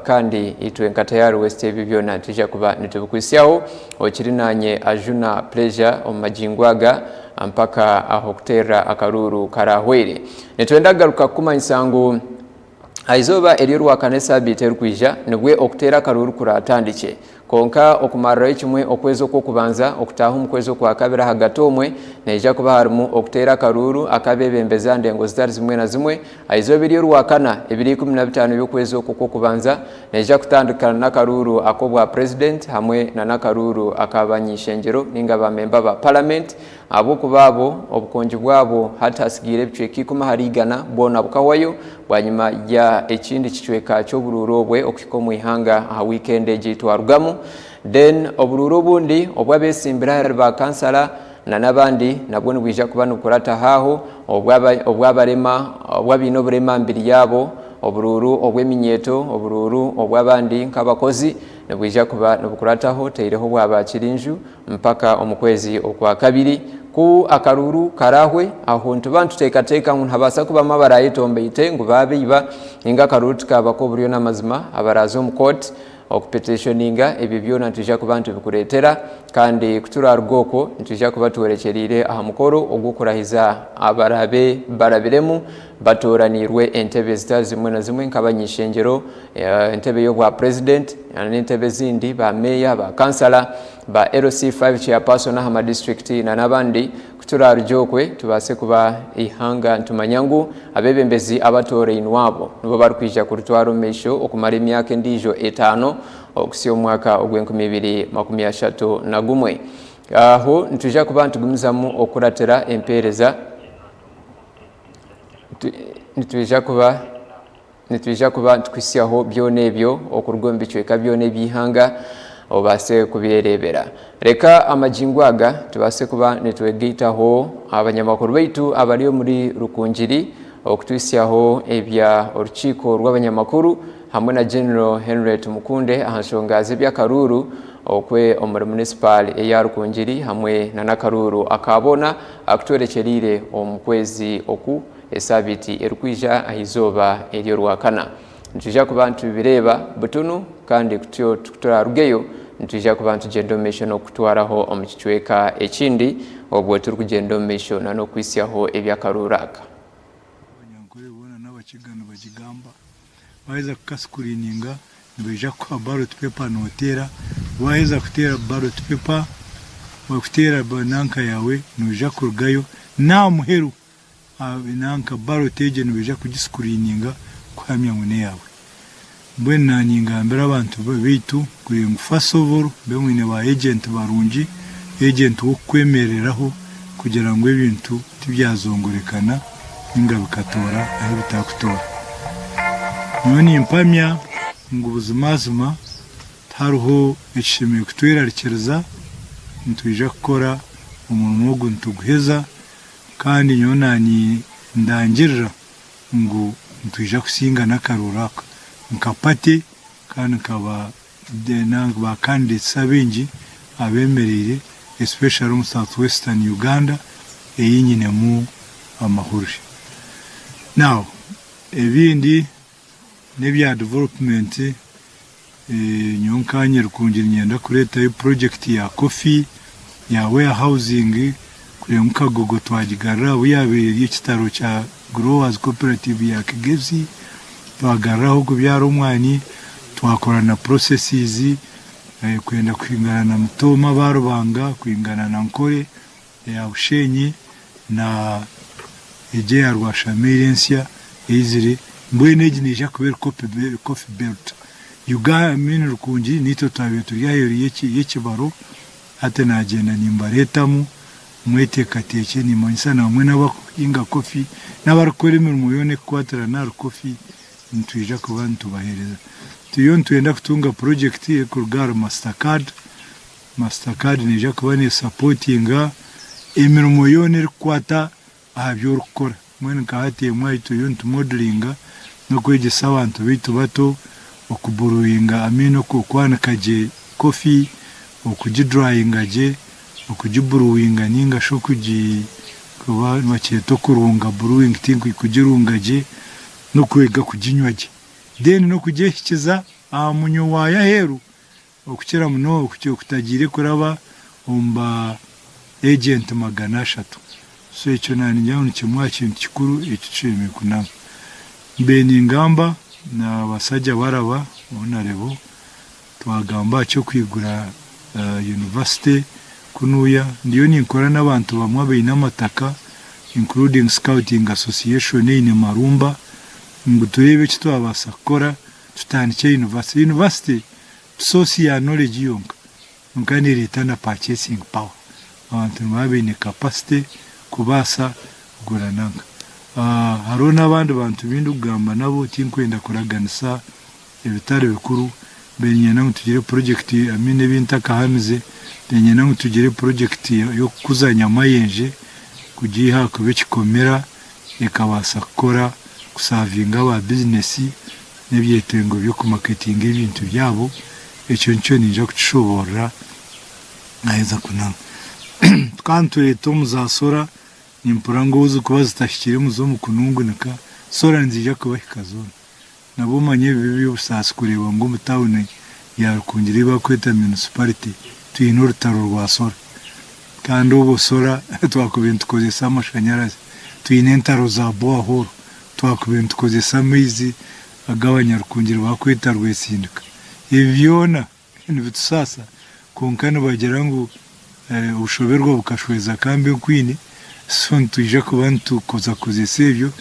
Kandi itwe nka Tayari West ebyo byona nitwija kuba nitubikuhitsyaho. Okiri naanye Ajuna Pleasure omu magingo aga mpaka aho kuteerera akaruuru karaahweire. Nitwenda kugaruka kukumanyisa ngu aha izooba ery'orwakana esaabiiti erikwija nibwe okuteera akaruuru kuraatandikye. Kwonka okumarirayo kimwe okwezi okw'okubanza okutaaha omu kwezi okwakabiri ahagati omwe, nihaija kuba harimu okuteera akaruuru ak'abeebembezi aha ndengo zitari zimwe na zimwe. Aha izooba ery'Orwakana, ebiro 15 by'okwezi okwo okw'okubanza, nihaija kutandikana n'akaruuru ak'obwa purezidenti hamwe na n'akaruuru ak'abany'ishengyero ninga ba memba ba paramenti ahabw'okuba abo obukongi bwabo hati hatsigaire ebicweka ikumi ahari igana bwona bukahwayo bwanyima ya ekindi kicweka ky'oburuuru obwe okuhika omu ihanga aha wiikendi egi ei twarugamu. Then oburuuru obundi obw'abetsimbire ahari ba kansara na n'abandi nabwo nibwija kuba nibukurataho aho, obw'abarema, obw'abaine oburema aha mibiri yaabo, oburuuru obw'eminyeeto, oburuuru obw'abandi nk'abakozi nibwija kuba nibukurataho otaireho obwa ba kirinju mpaka omu kwezi Okwakabiri. Ku akaruuru karaahwe, aho nituba nituteekateeka ngu nihabaasa kubamu abaraayetomboite ngu baabaiba, nainga akaruuru tikaaba k'oburyo n'amazima, abaraaze omu kooti okupetishoninga, ebyo byona nitwija kuba nitubikureetera. Kandi ku turaaruga okwo, nitwija kuba tworekyereire aha mukoro ogw'okurahiza abaraabe barabiremu batooraniirwe entebe zitari zimwe na zimwe nk'abany'eishengyero, entebe y'obwa purezidenti n'entebe ezindi, ba meeya, ba kansala, ba LC5 chairperson aha ma disiturikiti na n'abandi. Ku turaarugye okwe tubaase kuba eihanga nitumanya ngu abeebembezi abatoorainwe abo nibo barikwija kuritwara omu maisho okumara emyaka endiijo etaano okuhitsya omu mwaka ogw'enkumi ibiri 31. Aho nitwija kuba nitugumizamu okukuratira empeereza. Nitwija kuba. Nitwija kuba nitukuhitsyaho byona ebyo okuruga omu bicweka byona eby'eihanga obaase kubyereebera. Reka amagingo aga tubaase kuba nitwegaitaho abanyamakuru baitu abari omuri Rukungiri okutuhitsyaho ebya orukiiko rw'abanyamakuru hamwe na General Henry Tumukunde aha nshonga z'eby'akaruuru okwe omuri munisipaali eya Rukungiri hamwe na n'akaruuru aka boona akutworekyereire omu kwezi oku. esaabiiti erikwija aha izooba ery'orwakana. Nitwija kuba nitubireeba butunu kandi ku turaarugeyo nitwija kuba nitugyenda omu maisho n'okutwaraho omu kicweka ekindi obwo turikugyenda omu maisho n'okuhitsyaho eby'akaruuru aka. Abanyankore boona n'abakiga nibagigamba. Waaheza kukascreeninga nibaija kukuha ballot paper nooteera, waaheza kuteera ballot paper, kuteera nanka yaawe noija kurugayo n'aha muheru nanka ballot egyo nibaija kugiscreeninga kuhamya ngu n'eyaawe. Mbwenu naanye ningambira abantu baitu kugira ngu first of all mube mwine ba agent barungi, agent w'okukwemereraho kugira ngu ebintu tibyazongorekana ninga bikatoora ahu bitakutoora. Nyowe nimpamya ngu buzimazima tihariho ekishemereire kutwerarikiriza, nitwija kukora omurimo ogu nituguheza kandi nyowe nandangirira ngu nitwija kusinga n'akaruuru aka nka party kandi nka ba ba candidates abaingi abemereire especially omu South Western Uganda ei nyinemu amahurire. Now ebindi n'ebya development nyowe nkanye Rukungiri niinyenda kureetayo project ya coffee ya warehousing kureba ngu Kagogo twagigarura ahu yaabaire eri ekitaro kya Growers Cooperative ya Kigezi twagaruraho kubyara omwani twakora na processes kwenda kuhingana na Mitooma aba Rubanga kwingana na Nkore eya Bushenyi na egyo eya Rwashamaire ensya eizire mbwenu egi neija kuba eri coffee belt. Uganda I mean Rukungiri naitwe twabaire turi aheeru y'ekibaro hati nagyenda nimbareetamu mweteekateekye nimanyisa namwe n'abarikuhinga coffee n'abarikukora emirimo yoona erikukwatirana ahari coffee nitwija kuba nitubaheereza. Turiyo nitwenda kutunga project erikuruga ahari Master Card Mastercard neija kuba nesapotinga emirimo yoona erikukwata aha bi orikukora. Mbwenu nka hati emwe ahi turiyo nitumodelinga n'okwegyesa abantu baitu bato okuburuwinga I mean okwanika gye coffee, okugidryinga gye, okugiburuwinga ninga shi okugi kuba nibakyeta okurunga brewing kugirunga gye n'okwega kuginywa gye. Then n'okugyehikiza aha munywi waayo aheeru. Okukira munonga okutagiire kuraba omu ba agent 300. So ekyo naningira ngu nikimwe aha kintu kikuru eki tushemereire kunama. Mbaire ningamba na Basajja Baraba Honarebo twagamba aha ky'okwigura university kunuya ndiyo ninkora n'abantu bamwe abaine amataka including Scouting Association eine Marumba ngu tureebe eki twabaasa kukora tutandikye university. University ti source ya knowledge yonka kwonka nereeta na purchasing power. Abantu nibaba baine capacity kubaasa kugura nanka. Hariho n'abandi bantu abu ndikugamba nabo tinkwenda kuraganisa ebitari bikuru, mbaire niinyenda ngu tugire project I mean ebi ntakahamize, mbaire niinyenda ngu tugire project y'okukuza Nyamayenje kugiiha kuba ekikomera ekabaasa kukora kusavinga aba bizinesi n'ebyetengo by'okumaketinga ebintu byabo, ekyo nikyo niija kukishoboorora naaheza kunama. Tukaba nitureeta omu za sora, nimpurira ngu obu zirikuba zitahikire omu z'omu kunungunika, sora niziija kubahika zoona. Nabwo omanye ebibi by'obusaasi kureeba ngu omu tauni ya Rukungiri ei barikweta municipality twine orutaro rwa sora. Kandi obwo sora twakubaire nitukozesa amashanyarazi, twine entaro za borehole, Twakubaire nitukozesa amaizi agu Abanyarukungiri barikweta Rwesindika. Ebi byona nibitusaasa kwonka nibagira ngu obushoberwa bukashweza akambe nkwine, so nitwija kuba nitukozakozesa ebyo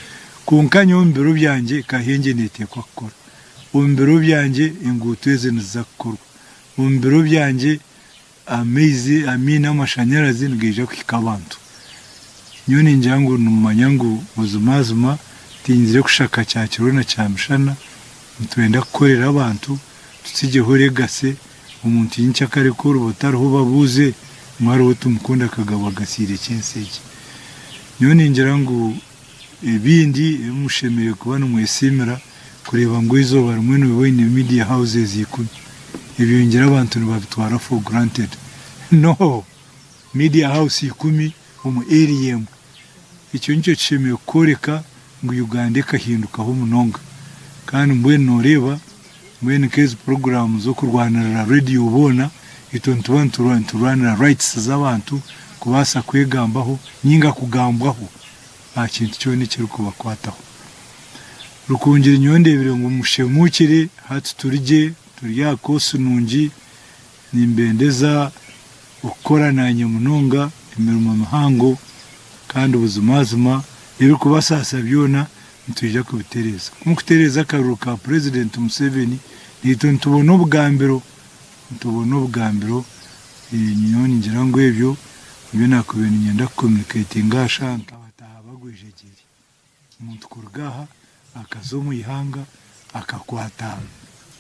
kwonka nyowe omu biro byangye Kahengye neeteekwa kukora. Omu biro byangye enguuto ezi niziza kukorwa. Omu biro byangye Amaizi, I mean amashanyarazi nigaija kuhika abantu. Nyowe ningira ngu nimumanya ngu buzimazima tinyizire kushaka kya kiro na kya mishana, nitwenda kukorera abantu tutsigyeho legacy, omuntu nyenkya akareka oruba otariho babuuze ngu hariho Tumukunde Kagabo agasiire ki ensi egi. Nyowe ningira ngu ebindi ebi mushemereire kuba nimwesiimira kureeba ngu eizooba rimwe nooba oine media houses ikumi. Ebyo ningira abantu nibabitwara for granted. No! Media house ikumi omu area emwe. Ekyo nikyo kishemereire kukworeka. ngu Uganda ekahindukaho munonga. Kandi mbwenu nooreeba mbwenu nk'ezi puroguraamu z'okurwanirira rediyo boona, itwe nituba niturwanira rights z'abantu kubaasa kwegambaho ninga kugambwaho aha kintu kyona ekirikubakwataho. Rukungiri nyowe ndeebire ngu mushemuukire hati turi gye, turi aha koosi nungi, nimbendeza okukora naanye munonga emirimo mihango kandi buzimazima ebirikubasaasa byona nitwija kubitereeza. Ku mukutereeza akaruru ka Purezidenti Museveni naitwe nitubona obugambiro, nitubona obugambiro, nyowe ningira ngu ebyo nibyo nakubaire niinyenda kucommunicatinga aha shaaha nkabataaha bagwejegyeire. Omuntu kuruga aha akaza omu ihanga akakwata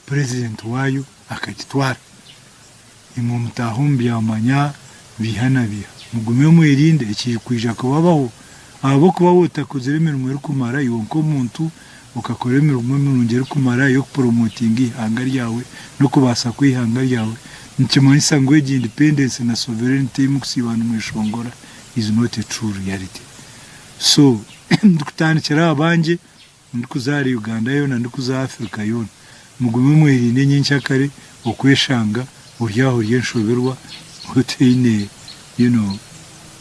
purezidenti waayo akagitwara. Imwe mutaahe omu byamanya biiha na biiha. Mugume mwerinde ekirikwija kubabaho ahabw'okuba waaba otakozire emirimo erikumara iwe nk'omuntu okakora emirimo mirungi erikumara ey'okupromotinga eihanga ryawe n'okubaasa kw'eihanga ryawe nikimanyisa ngu egi independence na sovereignty ei murikusiiba nimweshongora is not a true reality. So ndikutandikira aha bangye, ndikuza ahari Uganda yoona, ndikuza aha Africa yoona, mugume mwerinde nyenkyakare okweshanga ori aho ori enshoberwa otaine you know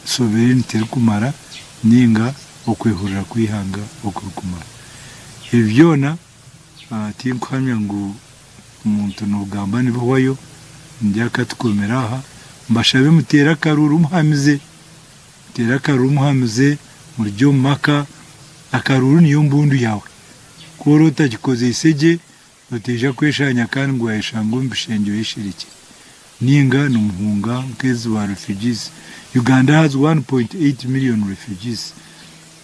sovereignty erikumara ninga okwehurira kw'eihanga okurikumara. Ebi byona tinkuhamya ngu omuntu nogamba nibihwayo, ndi akatukomera aha, mbashabe muteere akaruuru muhamize. Teera akaruuru muhamize murugye omu maka, akaruuru niyo mbundu yaawe. Ku ori otagikozeise gye, otaija kweshanya kandi ngu wayeshanga omu bishengye oyesherekire. Ninga nimuhunga nk'ezi ba refugees. Uganda has 1.8 million refugees.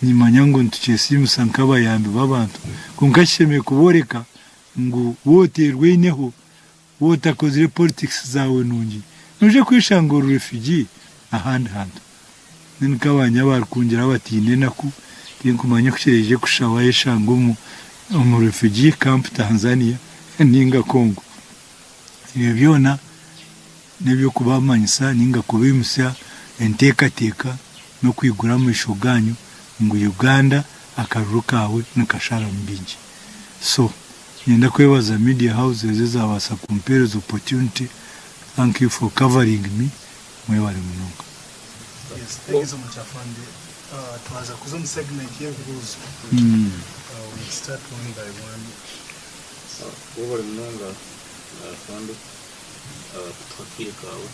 Nimanya ngu nitukyesiimisa nk'abayambi b'abantu kwonka kishemereire kubooreka ngu waaba oteerwaineho, Waaba otakozire politics zaawe nungi, noija kweshanga ori refugee ahandi hantu. Mbwenu nk'abanye abarikungira abataine enaku, tinkumanya oku kiraije kushusha wayeshanga omu omu refugee camp Tanzania ninga Congo. Ebyo byona n'eby'okubamanyisa ninga kubaimutsya enteekateeka n'okwigura amaisho gaanyu ngu Uganda akaruru kaawe nikasharamu bingi. So Niinyenda kwebaza media houses ezabaasa kumpeereza opportunity, thank you for covering me, mwebare munonga. Yes, thank you so much Afande. Uh, twaza kuza omu segment y'ebibuuzo. Uh, we'll start one by one. Webale munonga Afande kutuha akaire kaawe.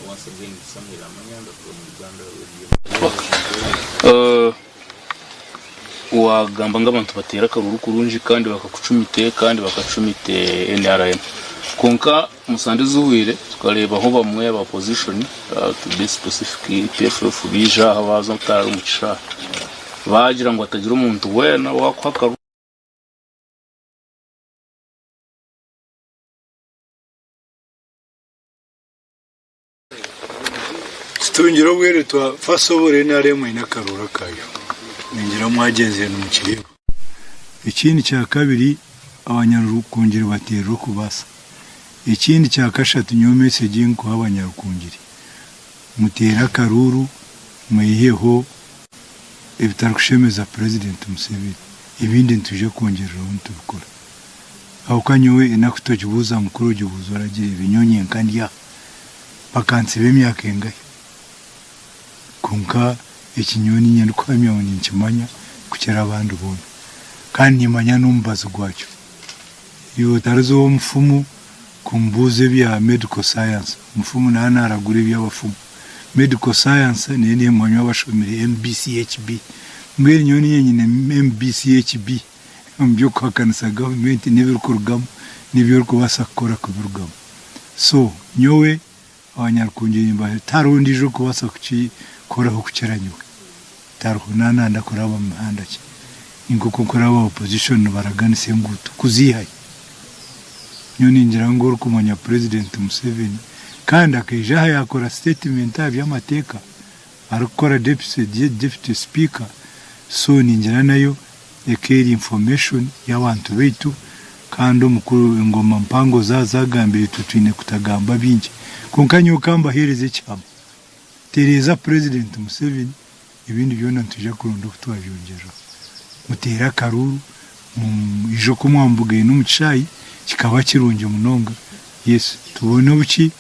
Once again Samuel Amanyanga from Uganda Radio Network. Uh, Wagamba ngu abantu bateere akaruru kurungi kandi bakakucumite kandi bakacumite NRM. Kwonka omu sande ezihweire tukareebaho bamwe aba opposition to be specific PFF baija aha baaza kutaaha omu kishaayi baagira ngu hatagira omuntu weena owaakuha akaruru. Tutungire obweretwa first of all NRM eine akaruuru akayo ningira mwagyenzire nimukireeba. Ekindi kyakabiri abanyarukungiri bateerire okubaasa. Ekindi kyakashatu nyowe message ei nkuha abanyarukungiri muteere akaruuru mweyiheho ebitarikushemeza president Museveni ebindi nitwija kwongyereraho nitubikora. Ahabw'okuba nyowe enaku togibuuza mukuru ogibuuza oragireeba nyowe nyenka ndi aha. Bakantsiba emyaka engahi? Kwonka eki nyowe niinye ndikuhamya ngu ninkimanya kukira abandi boona. Kandi nimmanya n'omubazi gwakyo. Iwe otariza ow'omufumu kumubuuza ebya medical science. Omufumu naaba naaragura eby'abafumu. Medical science neyo neemanywa abashomire MBCHB. Mbwenu nyowe niinye nyine MBCHB omu by'okuhakanisa gavumenti n'ebirikurugamu n'ebi orikubaasa kukora kubirugamu. So nyowe abanyarukungiri nimbaha tihariho ondiijo orikubaasa kukikoraho kukira nyowe. Tihariho naananda kuraba mu mihanda ki? Ni nk'oku nkuraba opposition nibaraganisa enguuto kuziihayo. Nyowe ningira ngu orikumanya President Museveni kandi akaija aha yaakora statement aha by'amateeka arikukora deputy speaker so ningira nayo eka eri information y'abantu baitu kandi omukuru engoma mpango za zagambire itwe twine kutagamba bingi kwonka nyowe kambahereze ekihama tereeza president Museveni ebindi byona nitwija kuronda oku twabyongyereraho. Muteere akaruuru, mwije oku mwamubugaine omu kishaayi, kikaba kirungi munonga. Yes, tubone obuki?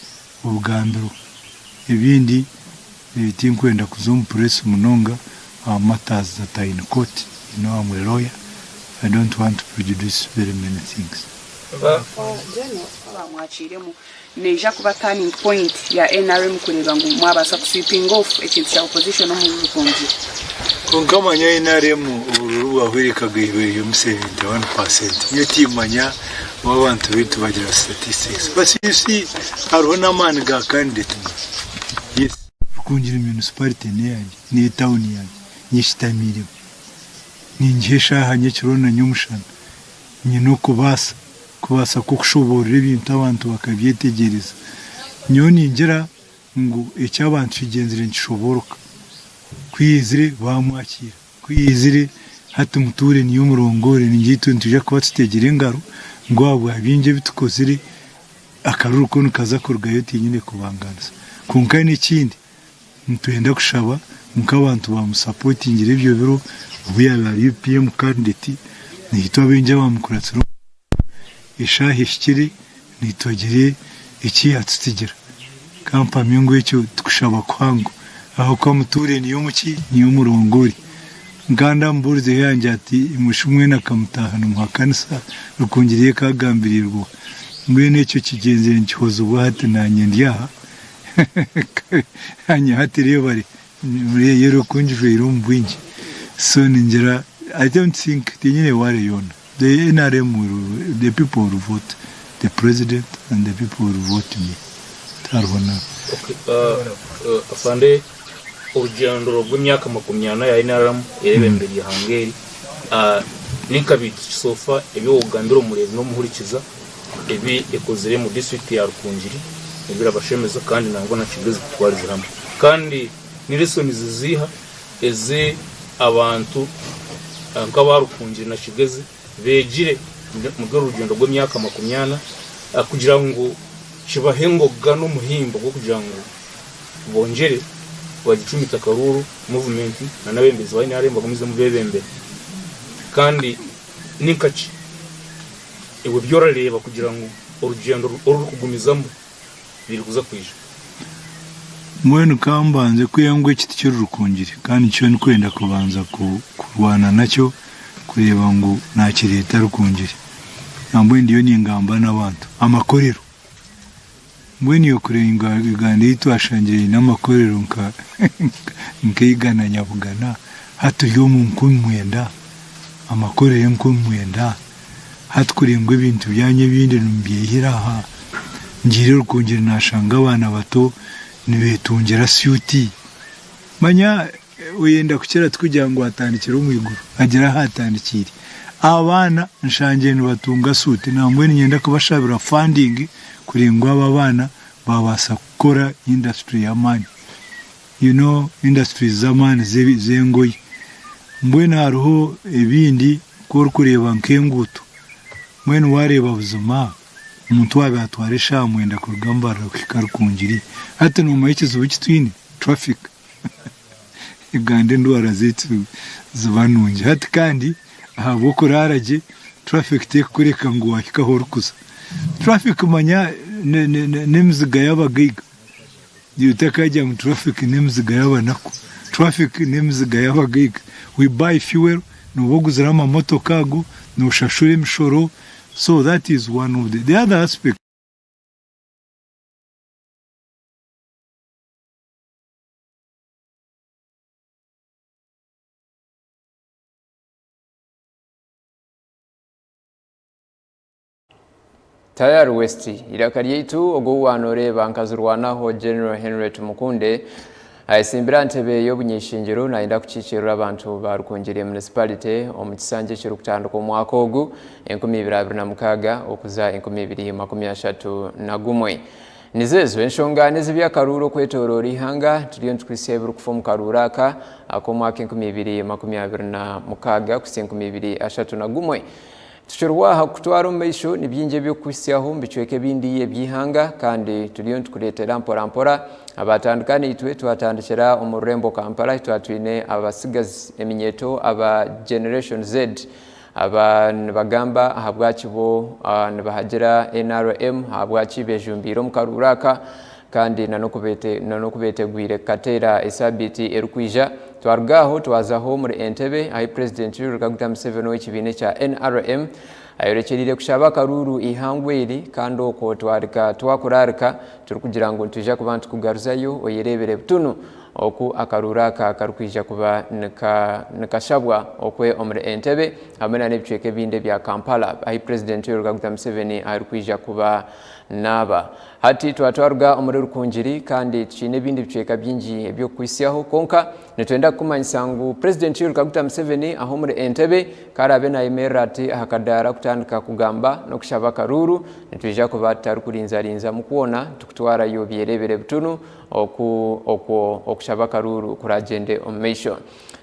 Obugambiro. Ebindi tinkwenda kuza omu press munonga matters that are in court, you know I'm a lawyer, I don't want to prejudice very many things. Bamwakiiremu neija kuba turning point ya nrm kureeba ngu mwabaasa ku sweeping off ekintu kya opposition omu Rukungiri. Kwonka manya nrm obururu bwahweire ekagaihwa eri 71 percent nyowe timanya obu abantu baitu bagira statistics but you see hariho n'amaani ga candidate yes. Rukungiri municipality n'eyangye n'etawuni yangye nyeshitamiiremu ningiha eshaaha nyekiro na nyomushana Nyine okubaasa, kubaasa kw'okushoboorora ebintu abantu bakabyetegyereza. Nyowe ningira ngu eki abantu kigyenzire nikishobooroka. Ku yaizire baamwakiira, ku yaizire hati mutuure niyo murongoore, ningira itwe nitwija kuba tutegire engaro ngu ahabwa bingi ebi tukozire akaruru ko nikaza kurugayo tinyine kubangaanisa. Kwonka n'ekindi Nitwenda kushaba nk'abantu bamusapotingire ebyo biro obu yaabaire ari UPM candidate, naitwe abaingi abamukuratsire omu eshaaha ehikire naitwe agire eki yaatutsigira. Ka mpamye ngu ekyo tikushaba kuhango ahabw'okuba mutuure niyo muki? Niyo murongori. Nka ndamubuurizeho yangira ati imwe shi mwena akamutaaha nimuhakanisa Rukungiri ye kaagambiriirwe oha? Mbwenu ekyo kigyenzire nikihozibwa hati naanye ndi aha. Haanya hati reeba reero ku ngijwaire omu bwingi so ningira I don't think tinyine worry yoona the nrm will the people will vote the president and the people will vote me tihariho na. Okay, Afande orugyendo rw'emyaka 40 ya nrm erebembera eihanga eri ninka bintu ki so far ebi wogambira omureebi n'omuhurikiza ebi ekozire omu disiturikiti ya Rukungiri nibirabashemeza kandi nangwa na Kigezi kutwariza hamwe. Kandi ni lessons ziiha ezi abantu nk'aba Rukungiri na Kigezi beegire omuri oru rugyendo rw'emyaka makumyana kugira ngu kibahe engoga n'omuhimbo gw'okugira ngu bongyere bagicumite akaruuru movement na n'abeebembezi ba NRM bagumizemu beebembere. Kandi ni nkaki? Iwe ebi orareeba kugira ngu orugyendo orurikugumizamu nirikuza kwija. Mbwenu ka mbanze kwiha ngu eki tikiri Rukungiri kandi nikyo ndikwenda kubanza kurwana nakyo kureeba ngu nakireeta Rukungiri. Nambwenu ndiyo ningamba n'abantu. Amakorero. Mbwenu iwe kureeba Uganda ei twashangire eine amakorero nka nkeigana nyabugana hati turi omu 9000 amakorero 9000 hati kureba ngu ebintu byanyu ebindi nimubyihira aha ngiire Rukungiri nashanga abaana bato nibetungira syuti manya Oyenda kukira tikugira ngu atandikire omu iguru, agira ahu atandikiire. Abaana nshangire nibatunga suuti nambwenu niinyenda kubashabira funding kureba ngu abo abaana babaasa kukora industry y'amaani. You know industries z'amaani z'engoye. Mbwenu hariho ebindi ku orikureeba nk'enguuto, mbwenu waareeba buzima omuntu waaba atwara eshaaha mwenda kuruga Mbarara kuhika Rukungiri, hati noomanya ekizibu eki twine? Traffic. Uganda endwara zaitu ziba nungi hati kandi ahabw'okuraara gye traffic tekukureka ngu wahika ahu orikuza. Traffic manya n'emiziga y'abagaiga otakagira ngu traffic n'emiziga y'abanaku, traffic n'emiziga y'abagaiga. We buy fuel, nooba oguzire amamotoka ago, noshashura emishoro so that is one of the other aspect. Tayari West, eiraka ryaitu ogu ou waanoreeba nkazirwanaho General Henry Tumukunde ayetsimbire aha ntebe y'obuny'eishengyero nayenda kukiikirira abantu ba Rukungiri Municipality omu kisanja ekirikutandika omwaka ogu 2026 okuza 2031. Nizo ezo enshonga n'ez'eby'akaruuru okwetooroora eihanga, turiyo nitukuhitsya ebirikufa omu karuuru aka ak'omwaka 2026 kuhitsya 2031. Tukiriho aha kukutwara omu maisho ni bingi eby'okukuhitsyaho omu bicweka ebindi eby'eihanga kandi turiyo nitukureetera mpora mpora. Abaatandika naitwe twatandikira omu rurembo Kampala ahi twaba twine abatsigazi eminyeeto aba Generation Z aba nibagamba ahabwaki bo nibahagira nrm, ahabwaki beejumbiire omu karuuru aka kandi na n'oku beetegwire kukateera esaabiiti erikwija. Twaruga aho twazaho omuri Entebbe ahi Purezidenti Yoweri Kaguta Museveni ow'ekibiina ekya NRM ayorekyereire kushaba akaruuru eihangwe eri kandi okwo twareka twakuraarika turikugira ngu nitwija kuba nitukugaruzayo oyereebere butunu oku akaruuru aka karikwija kuba nikashabwa okwe omuri Entebbe hamwe na n'ebicweka ebindi ebya Kampala ahi Purezidenti Yoweri Kaguta Museveni arikwija kuba naaba. Hati twaba twaruga omuri Rukungiri kandi tukiine ebindi bicweka bingi eby'okukuhitsyaho kwonka nitwenda kukumanyisa ngu Purezidenti Yoweri Kaguta Museveni aha omuri Entebbe ku araabe nayemerera ati aha kadaara kutandika kugamba n'okushaba akaruuru, nitwija kuba tutarikurinzarinzamu kwona tukutwarayo byereebere butunu oku okwo okushaba akaruuru kuragyende omu maisho.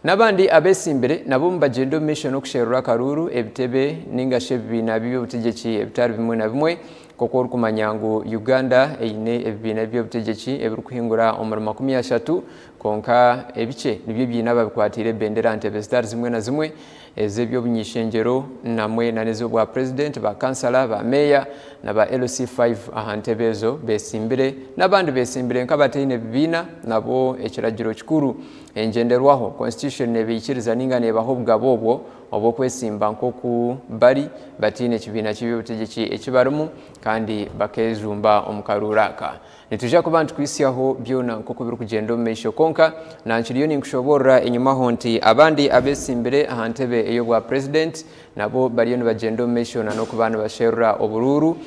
N'abandi abeesimbire nabo nibagyenda omu maisho n'okusherura akaruuru ebitebe ninga shi ebibiina by'eby'obutegyeki ebitari bimwe na bimwe. Nk'oku orikumanya ngu Uganda eine ebibiina by'obutegyeki ebirikuhingura omuri 30, kwonka ebikye nibyo biine ababikwatiire ebendera aha ntebe zitari zimwe na zimwe ez'eby'obuny'ishengyero namwe na n'ez'obwa purezidenti, ba kansala, ba meeya na ba LC5 aha ntebe ezo besimbire n'abandi besimbire nk'abataine bibiina nabo ekiragiro kikuru engyenderwaho, constitution, nebaikiriza ninga nebaha obugabe obwo obw'okwesimba nk'oku bari bataine kibiina ky'eby'obutegyeki eki barimu kandi bakeejumba omu karuuru aka. Nitwija kuba nitukuhitsyaho byona nk'oku birikugyenda omu maisho. Kwonka nankiriyo ninkushoboorora enyimaho nti abandi abeesimbire aha ntebe ey'obwa purezidenti nabo bariyo nibagyenda omu maisho na n'okuba nibasherura oburuuru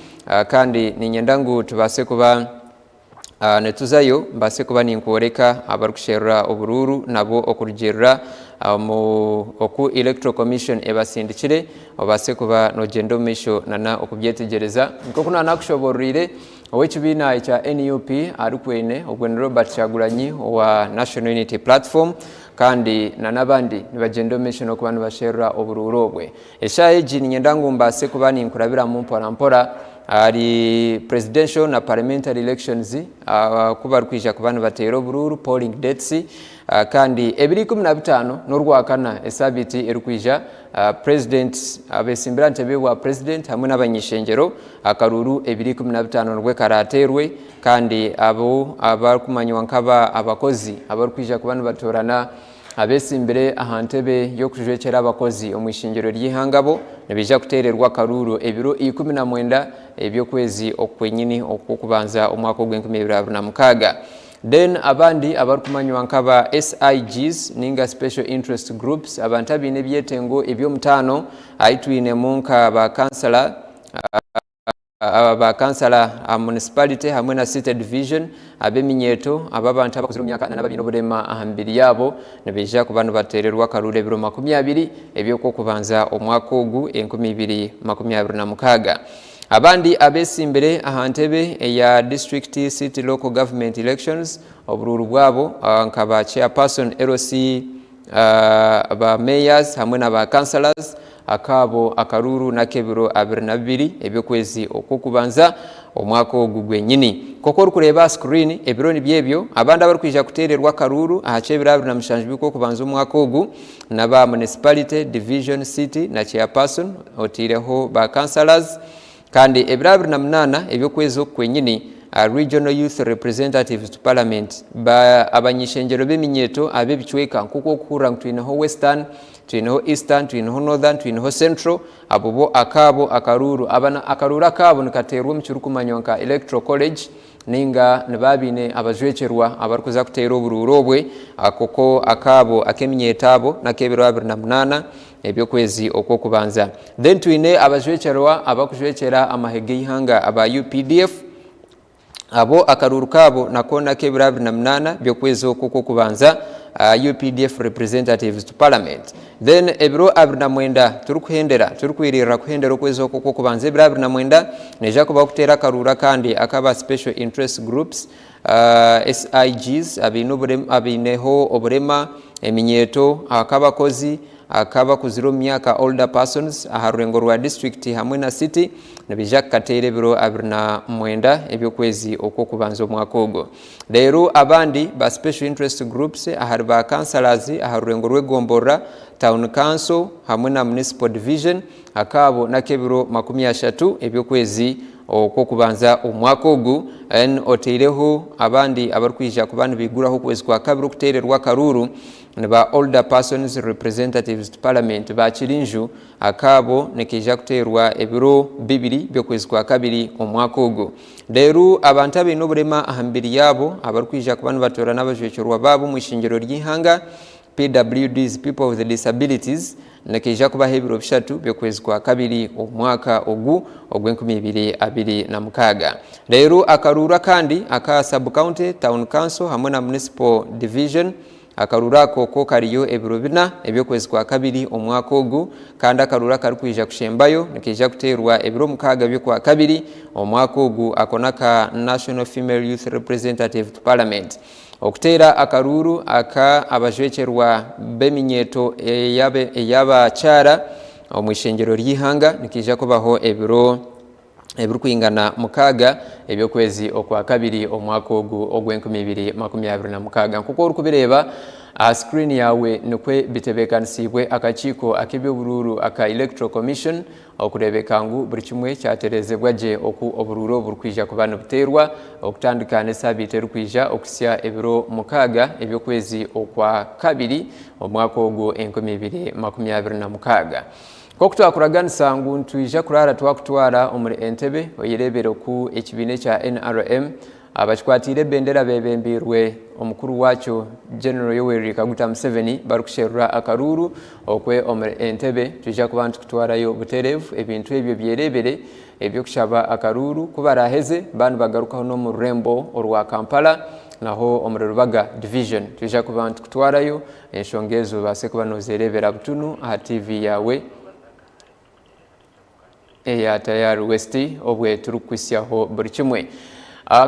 kandi niinyenda ngu tubaase kuba Nituzayo mbaase kuba ninkworeka abarikusherura oburuuru nabo okurugiirira omu oku Electoral Commission ebasindikire obaase kuba nogyenda omu maisho nana okubyetegyereza. Nk'oku naanakushoboororeire, ow'ekibiina ekya NUP arikwene ogwo ni Robert Kyagulanyi owa National Unity Platform kandi nana abandi nibagyenda omu maisho n'okuba nibasherura oburuuru obwe. Eshaaha egi niinyenda ngu mbaase kuba ninkurabiramu mpora mpora ahari Presidential na Parliamentary elections ku barikwija kuba nibateera oburuuru, polling dates, kandi ebiro 15 n'orwakana esaabiiti erikwija President abetsimbire aha ntebe y'obwa President hamwe n'abany'ishengyero akaruuru ebiro 15 nibwo karaateerwe kandi abo abarikumanywa nk'aba abakozi abarikwija kuba nibatoorana Abetsimbire aha ntebe y'okujwekyera abakozi omu ishengyero ry'eihanga bo nibaija kuteererwa akaruuru ebiro 19 eby'okwezi oku kwenyini okw'okubanza omwaka ogw'enkumiibiri abiri na mukaaga. Then abandi abarikumanywa nk'aba SIGs ninga Special Interest Groups, abantu abaine ebyetengo eby'omutaano ahi twinemu nka ba kansala, Aba ba kansala aha municipality hamwe na city division, ab'eminyeeto, ab'abantu abakuzire omu myaka n'abaine oburema aha mibiri yaabo nibaija kuba nibateererwa akaruuru ebiro 20 eby'okw'okubanza omwaka ogu 2026. Abandi abeesimbire aha ntebe eya District City Local Government Elections oburuuru bwabo nka ba Chairperson LC, ba Mayors hamwe na ba Councillors Akaabo akaruuru n'ak'ebiro 22 eby'okwezi okw'okubanza omwaka ogu gwenyini. Nk'oku orikureeba aha sikuriini, ebiro nibyo ebyo. Abandi abarikwija kuteererwa akaruuru aha ky'ebiro 27 by'okw'okubanza omwaka ogu n'aba Municipality, Division, City na Chairperson otaireho ba Councillors. Kandi ebiro 28 eby'okwezi oku kwenyini, Regional Youth Representatives to Parliament, ba abany'ishengyero b'eminyeeto ab'ebicweka nk'oku orikuhurira ngu twineho Western, twineho Eastern, twineho Northern, twineho Central, abo bo akaabo akaruuru aba na akaruuru akaabo nikateerwa omu kirikumanywa nka Electoral College ninga nibaba baine abajwekyerwa abarikuza kuteera oburuuru obwe, ako ko akaabo ak'eminyeeto abo n'ak'ebiro 28 eby'okwezi okw'okubanza. Then twine abajwekyerwa abakujwekyera amahe g'eihanga aba UPDF, abo akaruuru kaabo nako n'ak'ebiro 28 by'okwezi oku okw'okubanza, UPDF representatives to parliament. Then ebiro 29 turikuhendera, turikwiririra kuhendera okwezi oku okw'okubanza ebiro 29 neija kubaho kuteera akaruuru akandi ak'aba special interest groups, SIGs, abaine oburema, abaineho oburema, eminyeeto, ak'abakozi, Ak'abakuzire omu myaka, Older Persons, aha rurengo rwa disiturikiti hamwe na city nibaija kukateera ebiro 29 eby'okwezi okw'okubanza omwaka ogu. Reero abandi ba Special Interest Groups ahari ba Councillors aha rurengo rw'egomborora, Town Council hamwe na Municipal Division akaabo n'ak'ebiro 30 eby'okwezi okw'okubanza omwaka ogu. Oteireho abandi abarikwija kuba nibaiguraho okwezi kwa kabiri okuteererwa akaruuru Ni ba Older Persons Representatives to Parliament ba Kirinju, akaabo nikaija kuteerwa ebiro bibiri by'okwezi kwa kabiri omwaka ogu. Reero abantu abaine oburema aha mibiri yaabo abarikwija kuba nibatoorana abajwekyerwa baabo omu ishengyero ry'eihanga, PWDs, People with Disabilities, nikaija kubaho ebiro bishatu by'okwezi kwa kabiri omwaka ogu ogw'enkumi ibiri abiri na mukaaga. Reero akaruuru akandi aka Sub-County, Town Council hamwe na Municipal Division, Akaruuru ako ko kariyo ebiro bina eby'okwezi kwa kabiri omwaka ogu, kandi akaruuru akarikwija kushembayo nikaija kuteerwa ebiro mukaaga by'okwa kabiri omwaka ogu, ako n'aka National Female Youth Representative to Parliament. Okuteera akaruuru aka abajwekyerwa b'eminyeeto ey'abakyara omu ishengyero ry'eihanga nikaija kubaho ebiro ebirikwingana mukaaga eby'okwezi okwa kabiri omwaka ogu ogw'enkumi ibiri makumi abiri na mukaaga. Nk'oku orikubireeba aha sikuriini yaawe nikwo bitebeekanisiibwe akakiiko ak'eby'oburuuru aka Electoral Commission okureebeka ngu buri kimwe kyatereezebwa gye oku oburuuru obu burikwija kuba nibuteerwa okutandika n'esaabiiti erikwija okuhitsya ebiro mukaaga eby'okwezi okwa kabiri omwaka ogu 2026. Nk'oku twakuraganisa ngu nitwija kuraara twakutwara omuri Entebbe oyereebere oku ekibiina ekya NRM abakikwatiire ebendera bebembeirwe omukuru waakyo General Yoweri Kaguta Museveni barikusherura akaruuru okwe omuri Entebbe. Nitwija kuba nitukutwarayo butereevu ebintu ebyo byereebere eby'okushaba akaruuru ku baraaheze baaba nibagarukaho n'omu rurembo orwa Kampala naho omuri Rubaga Division. Nitwija kuba nitukutwarayo Enshonga ezo obaase kuba noozereebera butunu aha tiivi yaawe eya Tayari West obwe turikukuhitsyaho buri kimwe.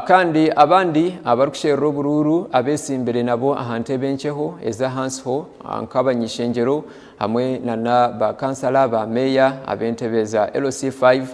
Kandi abandi abarikusherura oburuuru abetsimbire nabo aha ntebe enkyeho ez'ahansiho nk'abany'ishengyero hamwe nana ba kansala, ba meeya ab'entebe za LC5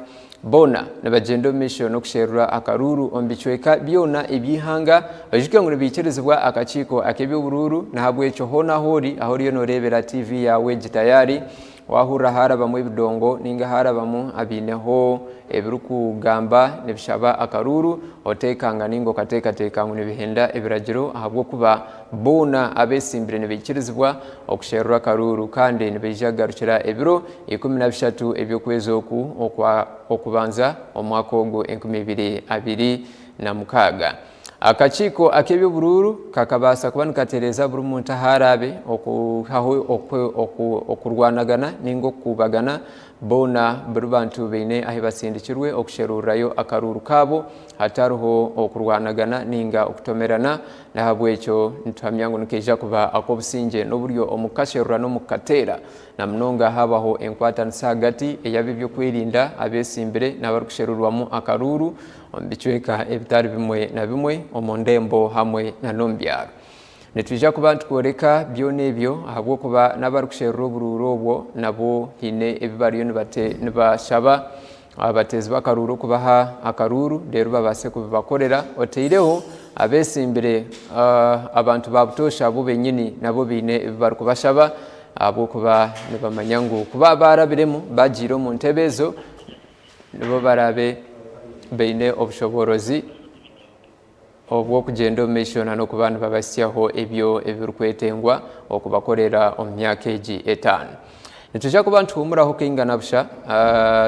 Boona nibagyenda omu maisho n'okusherura akaruuru omu bicweka byona eby'eihanga. Oijuke ngu nibaikirizibwa akakiiko ak'eby'oburuuru, n'ahabw'ekyo hoona ahu ori, ahu oriyo nooreebera tiivi yaawe egi tayari, waahurira haarabamu ebidongo nainga haarabamu abaineho ebirikugamba nibishaba akaruuru, oteekanga nainga okateekateeka ngu nibihenda ebiragiro ahabw'okuba boona abeetsimbire nibaikirizibwa okusherura akaruuru kandi nibaija kugarukira ebiro 13 eby'okwezi oku okwa Okubanza omwaka ogu 2026. Akakiiko ak'eby'oburuuru kakabaasa kuba nikatereeza buri muntu ahu araabe okwihaho okurwanagana nainga okukuubagana, boona buri bantu baine ahu batsindikirwe okusherurirayo akaruuru kaabo hatariho okurwanagana nainga okutomerana. N'ahabw'ekyo nituhamya ngu nikaija kuba ak'obusingye n'oburyo omu kukasherura n'omu kukateera. Na munonga haabaho enkwatanisa ahagati ey'ab'eby'okwerinda abeetsimbire n'abarikusherurwamu akaruuru omu bicweka ebitari bimwe na bimwe omu ndembo hamwe n'omu byaro. Nitwija kuba nitukworeka byona ebyo ahabw'okuba n'abarikusherura oburuuru obwo nabo haine ebi bariyo nibashaba abateezi b'akaruuru kubaha akaruuru reero babaase kubibakorera. Oteireho abeetsimbire abantu ba butoosha bo benyini nabo baine ebi barikubashaba ahabw'okuba nibamanya ngu ku baarabiremu bagiire omu ntebe ezo nibo baraabe baine obushoboorozi obw'okugyenda omu maisho n'okuba nibabahitsyaho ebyo ebirikwetengwa okubakorera omu myaka egi etaano. Nitwija kuba nituhuumuraho kaingana busha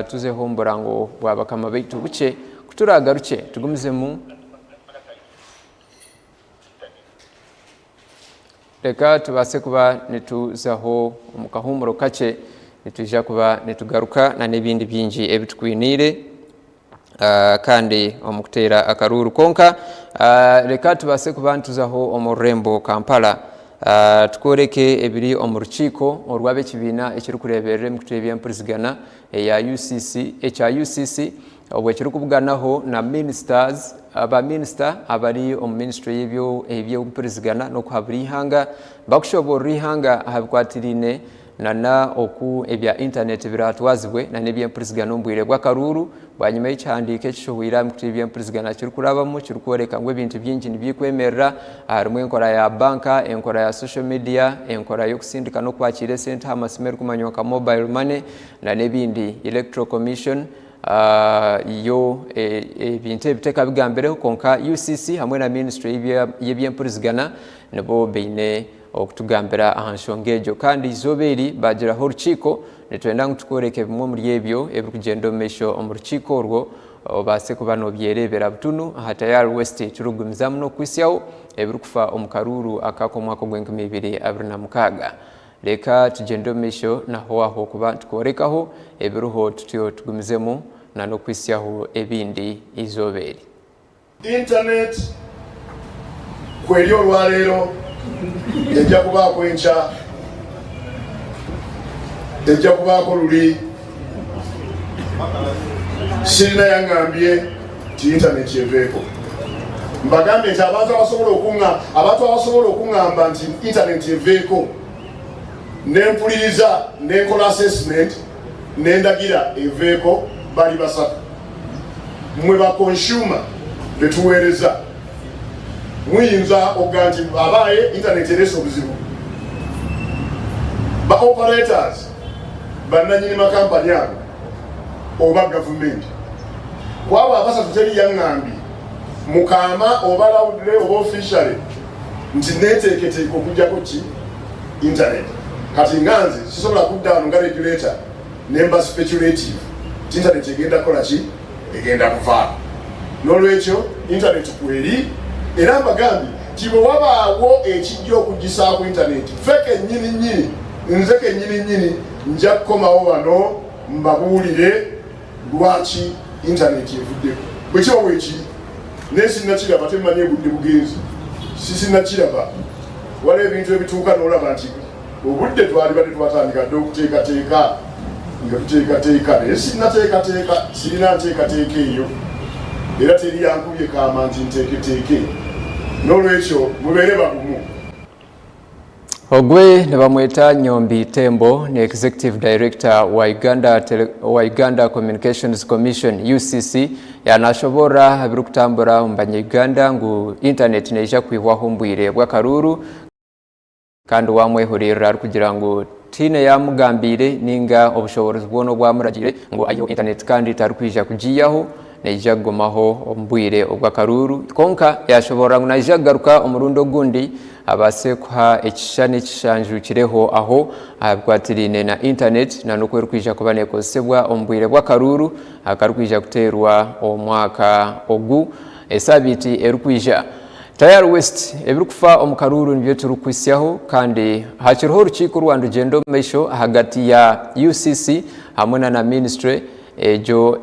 tuzeho omu burango bwa bakama baitu bukye ku turaagarukye tugumizemu. Reka tubaase kuba nituzaho omu kahuumuro kakye, nitwija kuba nitugaruka n'ebindi bingi ebi tukwiniire kandi omu kuteera akaruuru. Kwonka reka tubaase kuba nituzaho omu rurembo Kampala tukworeke ebiri omu rukiiko orw'ab'ekibiina ekirikureeberera emikutu y'eby'empurizigana eya UCC, ekya UCC obwe kirikubuganaho na ministers, ba minisita abari omu ministry y'eby'empurizigana n'okuhabura eihanga bakushoboorora eihanga aha bikwatiraine. nana oku ebya intaneti biraatwazibwe nana eby'empurizigana omu bwire bw'akaruuru bwanyima y'ekihandiiko ekishohweire aha mikutu y'eby'empurizigana kirikurabamu kirikworeka ngu ebintu bingi nibikwemerera harimu enkora ya banka, enkora ya social media, enkora y'okusindika n'okwakiira esente aha masimu erikumanywa nka mobile money nana ebindi. Electoral Commission yo ebintu ebi tekabigambireho kwonka UCC hamwe na ministry y'eby'empurizigana nibo baine okutugambira aha nshonga egyo. Kandi eizooba eri baagiraho orukiiko, nitwenda ngu tukworeke bimwe omuri ebyo ebirikugyenda omu maisho omu rukiiko orwo, obaase kuba noobyereebera butunu aha Tayari West. Turikugumizamu n'okuhitsyaho ebirikufa omu karuuru aka ak'omwaka ogw'enkumi ibiri 26. Reka tugyende omu maisho naho aho kuba nitukworekaho ebiriho tutyo tugumizemu n'okuhitsyaho ebindi eizooba eri. Internet kweri olwaleero ejja kubaako enkya, ejja kubaako luli. Sirina yaŋŋambye nti internet eveeko. Mbagambye nti abantu abasobola okuŋŋa abantu abasobola okuŋŋamba nti internet eveeko ne mpuliriza ne nkola assessment ne ndagira eveeko bali basatu. Mmwe ba consumer betuweereza muyinza okuga nti abaaye internet ereese obuzibu. Ba operators bannanyini makampani ago oba gavumenti kwabo abasatu teri yaŋŋambye mukaama oba loudly oba officially nti neteeketeeka okujjako ki internet. Kati nga nze sisobola kudda wano nga regulator nemba speculative nti internet egenda kukola ki, egenda kuvaako. N'olwekyo internet kweri, era mbagambye nti bwe wabaawo ekijja okugisaako internet, ffe kennyini nnyini, nze kennyini nnyini nja kukomawo wano mbabuulire lwaki internet evuddeko. Bwe kiba bwekiri, naye sinnakiraba, temmanyi ebudde bugenze, sisinakiraba. Waliwo ebintu ebituuka n'olaba nti obudde twalibadde twatandika dda okuteekateeka nga tuteekateeka, naye sinnateekateeka, sirina nteekateeka eyo, era teri yankubye kaama nti nteeketeeke. N'olwekyo mubeere bagumu. Ogwe nibamweta Nyombi Tembo ni Executive Director wa Uganda, Tele, wa Uganda Communications Commission UCC yanashoborora ebirikutambura omu banya-Uganda ngu internet neija kwihwaho omu bwire bw'akaruuru kandi wamwehuririra arikugira ngu tihaine yamugambiire ninga obushoboorozi bwona obwamuragiire ngu aiheho internet kandi tarikwija kugiihaho neija kugumaho omu bwire obw'akaruuru. Kwonka yaashoboorora ngu naija kugaruka omurundi ogundi abaase kuha ekishushani ekishanjukireho aho aha bikwatiraine na intaneti na n'oku erikwija kuba neekozesebwa omu bwire bw'akaruuru akarikwija kuteerwa omwaka ogu esaabiiti erikwija. Tayari West, Ebirikufa omu karuuru nibyo turikuhitsyaho kandi hakiriho orukiiko orwandugyenda omu maisho ahagati ya UCC hamwe na na minisitule Egyo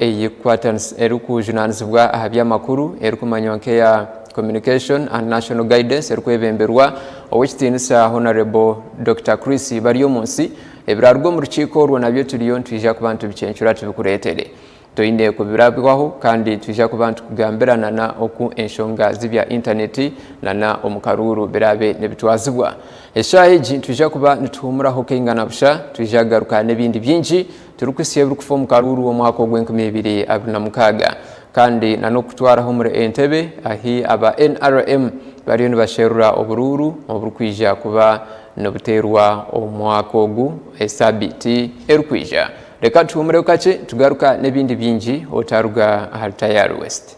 erikujunanizibwa aha by'amakuru erikumanywa nk'eya Communication and National Guidance erikwebemberwa Ow'ekitiinisa Honarebo Dokita Chris Baryomunsi. Ebiraruga omu rukiiko orwo nabyo turiyo nitwija kuba nitubikyencura tubikureetere. Toine kubirabwaho kandi nitwija kuba nitukugambira nana oku enshonga z'ebya intaneti nana omu karuuru biraabe nibitwazibwa. Eshaaha egi nitwija kuba nituhuumuraho kaingana busha, twija kugaruka n'ebindi bingi. Turikuhitsya ebirikufa omu karuuru omwaka ogw'e 2026 kandi na n'okutwaraho omuri Entebbe ahi aba NRM bariyo nibasherura oburuuru oburikwija kuba nibuteerwa omwaka ogu esabiiti erikwija. Reka tuhuumureho kakye tugaruka n'ebindi bingi otaruga ahari Tayari West.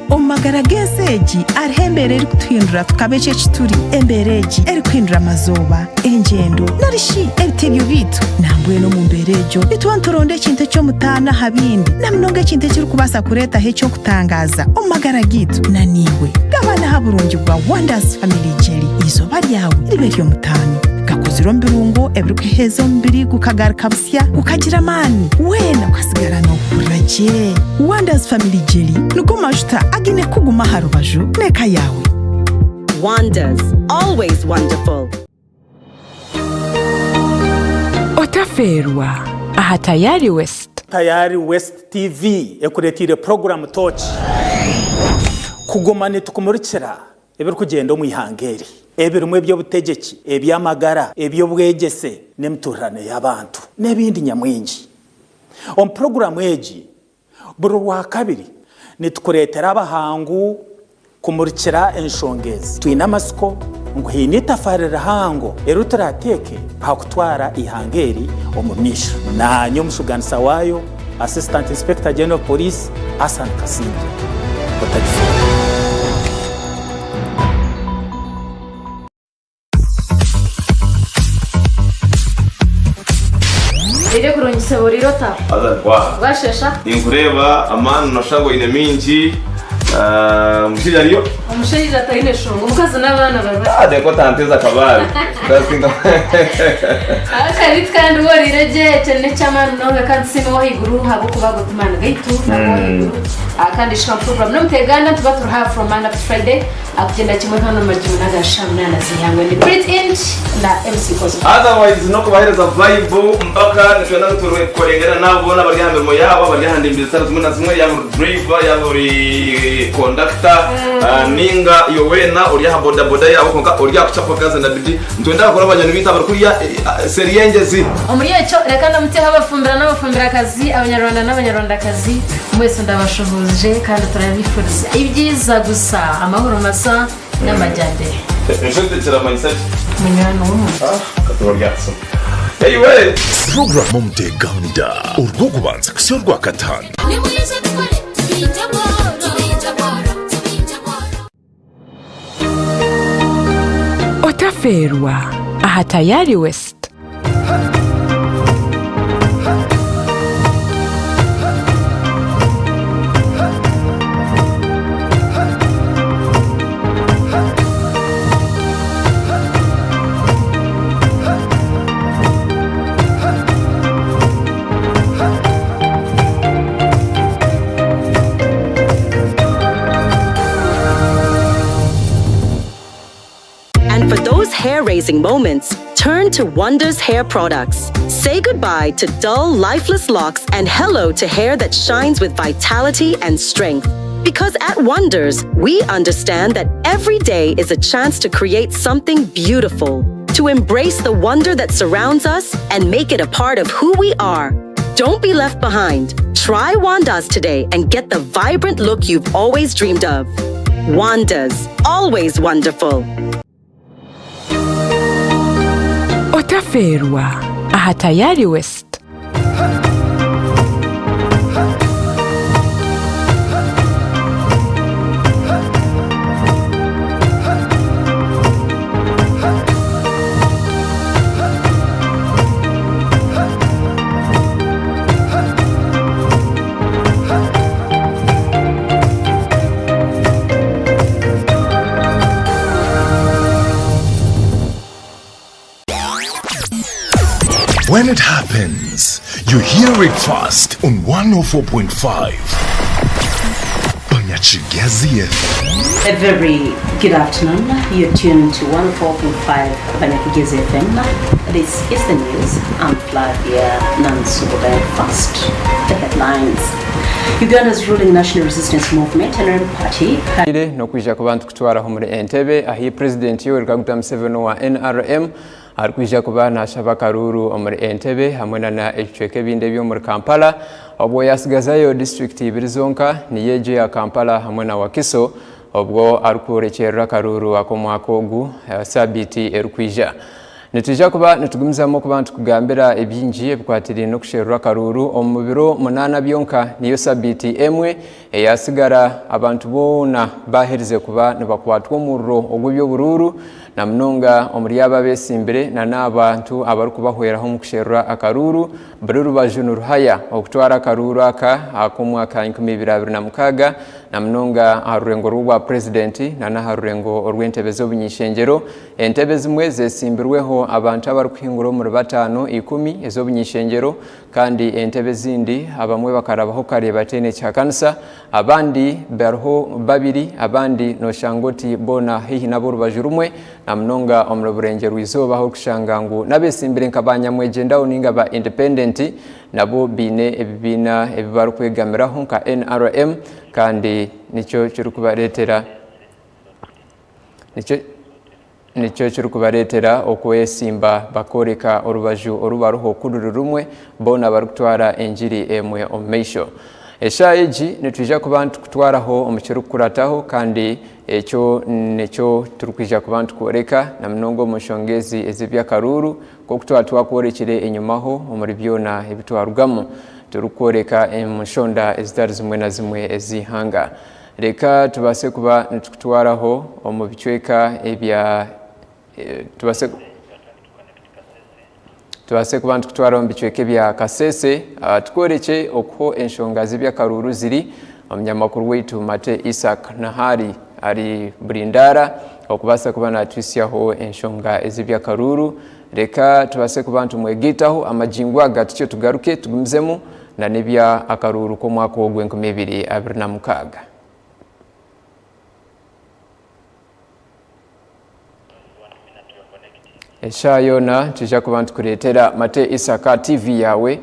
Omu magara g'ensi egi hariho embeera erikutuhindura tukaba eki eki turi. Embeera egi erikuhindura amazooba, engyendo, nari shi ebitebyo byaitu. Nambwenu omu mbeera egyo nituba nituronda ekintu eky'omutaano aha bindi, na munonga ekintu ekirikubaasa kureetaho eky'okutangaaza omu magara gaitu. Na naiwe gabana aha burungi bwa Wonders Family Jelly. Eizooba ryawe ribe ery'omutaano. Gakozirwe. Gikozirwe omu birungo ebirikuheeza omubiri gukagaruka busya, gukagira amaani, weena okasigara noohurira gye. Wanda's Family Jelly nigo majuta againe kukuguma aha rubaju n'eka yaawe. Wanda's, always wonderful. Otafeerwa aha Tayari West. Tayari West TV ekureteire puroguramu Tooki kuguma nitukumurikira ebirikugyenda omu ihanga eri ebirimu eby'obutegyeki, eby'amagara, eby'obwegyese n'emituurirano y'abantu n'ebindi nyamwingi. Omu puroguramu egi, buri Rwakabiri nitukureetera abahangu kumurikira enshonga ezi. Twine amatsiko ngu haine itafaari rihango eri turaateeke aha kutwara eihanga eri omu maisho. Naanye omushuganisa waayo, Assistant Inspector General of Police, Asan Kasingye. Otagifeerwa. Reero kurungisa buriire ota? Haza ntwaha. Bwashesha? Ninkureeba amaani noshusha ngu oine mingi. Ah, Omushaija ariyo? Omushaija taine shonga, omukazi n'abaana bari bati. Ah, reka otanteeza akabaare. Akabiti kandi woriire gye ekyo n'eky'amaani munonga kandi tusiime ow'ahaiguru ahabw'okuba ago ti maani gaitu n'ag'ow'ahaiguru. Ah, kandi shika mu program n'omuteeganda nituba turi ha from Monday up to Friday. Akugyenda kimwe hanu amajumu n'aga shaaha munaana z'eihangwe ni Prit Inch na MC Cosmo. Otherwise n'okubaheereza vibe mpaka nitwenda ngu turekorengane naabo boona abari aha mirimo yaabo abari aha ndembe zitari zimwe na zimwe yaaba ori driver yaaba ori conductor ninga iwe weena ori aha boda boda yaawe kwonka ori aha kucapa kazi na bidii nitwenda kukora banywani baitu abarikuriya seeri y'engyezi. Omuri ekyo reka ndamutseho abafumbira n'abafumbirakazi, Abanyarwanda n'Abanyarwandakazi, mwese ndabashuhuuje kandi turabifuriza ebyiza gusa, amahoro masa n'amajyambere. Enshuti kiramanyisa ki? Munywani w'omuntu. Katuba ryatusoma. Ayiwe! Puroguramu Omuteeganda orw'okubanza kuhitsya orwakataano. Otafeerwa aha Tayari West. And for those hair raising moments, turn to Wonders Hair Products. Say goodbye to dull, lifeless locks and hello to hair that shines with vitality and strength. Because at Wonders, we understand that every day is a chance to create something beautiful, to embrace the wonder that surrounds us and make it a part of who we are. Don't be left behind. Try Wandas today and get the vibrant look you've always dreamed of. Wandas, always wonderful. Otafeerwa aha Tayari West. When it happens, you hear it first on 104.5. Banyachigezi FM. A very good afternoon. You're tuned to 104.5 Banyakigezi FM. This is the news. I'm Flavia Nansubuga. First, the headlines. Uganda's ruling National Resistance Movement, NRM Party, N'okwija kuba nitukutwaraho omuri Entebbe ahi Purezidenti Yoweri Kaguta Museveni owa NRM arikwija kuba nashaba akaruuru omuri Entebbe hamwe nana ebicweka ebindi eby'omuri Kampala obwo yasigazayo disiturikiti ibiri zonka niyo egyo eya Kampala hamwe na Wakiso obwo arikworekyerera akaruuru ak'omwaka ogu sabiiti erikwija. Nitwija kuba nitugumizamu kuba nitukugambira ebingi ebikwatiraine n'okusherura akaruuru omu biro munaana byonka niyo sabiiti emwe eyatsigara abantu boona baaherize kuba nibakwatwa omuriro ogw'eby'oburuuru. Na munonga omuri abo abeesimbire na n'abantu abarikubahweraho omu kusherura akaruuru, buri rubaju niruhaya okutwara akaruuru aka ak'omwaka 2026 na munonga aha rurengo rw'obwa purezidenti na n'aha rurengo orw'entebe z'obuny'ishengyero. Entebe ezimwe zesimbirweho abantu abarikuhingura omuri bataano ikumi ez'obuny'ishengyero kandi entebe ezindi abamwe bakarabaho kare bataine kihakanisa Abandi bariho babiri, abandi noshanga oti boona haihi n'ab'orubaju rumwe, na munonga omuri Burengyerwa-izooba ahu orikushanga ngu n'abetsimbire nka ba nyamwegyendaho ninga ba independent nabo baine ebibiina ebi barikwegamiraho nka NRM kandi nikyo kirikubareetera nikyo Nikyo kirikubareetera okwesimba bakooreka orubaju oru bariho ku ruri rumwe, boona barikutwara engiri emwe omu maisho. Eshaaha egi nitwija kuba nitukutwaraho omu kirikukurataho kandi ekyo nikyo turikwija kuba nitukworeka na munonga omu nshonga ezi ez'eby'akaruuru nk'oku twaba twakworekire enyimaho omuri byona ebi twarugamu turikworeka omu nshonda ezitari zimwe na zimwe ez'eihanga. Reka tubaase kuba nitukutwaraho omu bicweka ebya tubaase tubaase kuba nitukutwaraho omu bicweka ebya Kasese tukworekye oku enshonga z'eby'akaruuru ziri. Omunyamakuru waitu Mate Isaac Nahari ari burindaara okubaasa kuba naatuhitsyaho enshonga ez'eby'akaruuru. Reka tubaase kuba nitumwegaitaho amagingo aga tutyo tugaruke tugumizemu na n'ebya akaruuru k'omwaka ogu 2026. Eshaaha yoona nitwija kuba nitukureetera Mate Isaka TV yaawe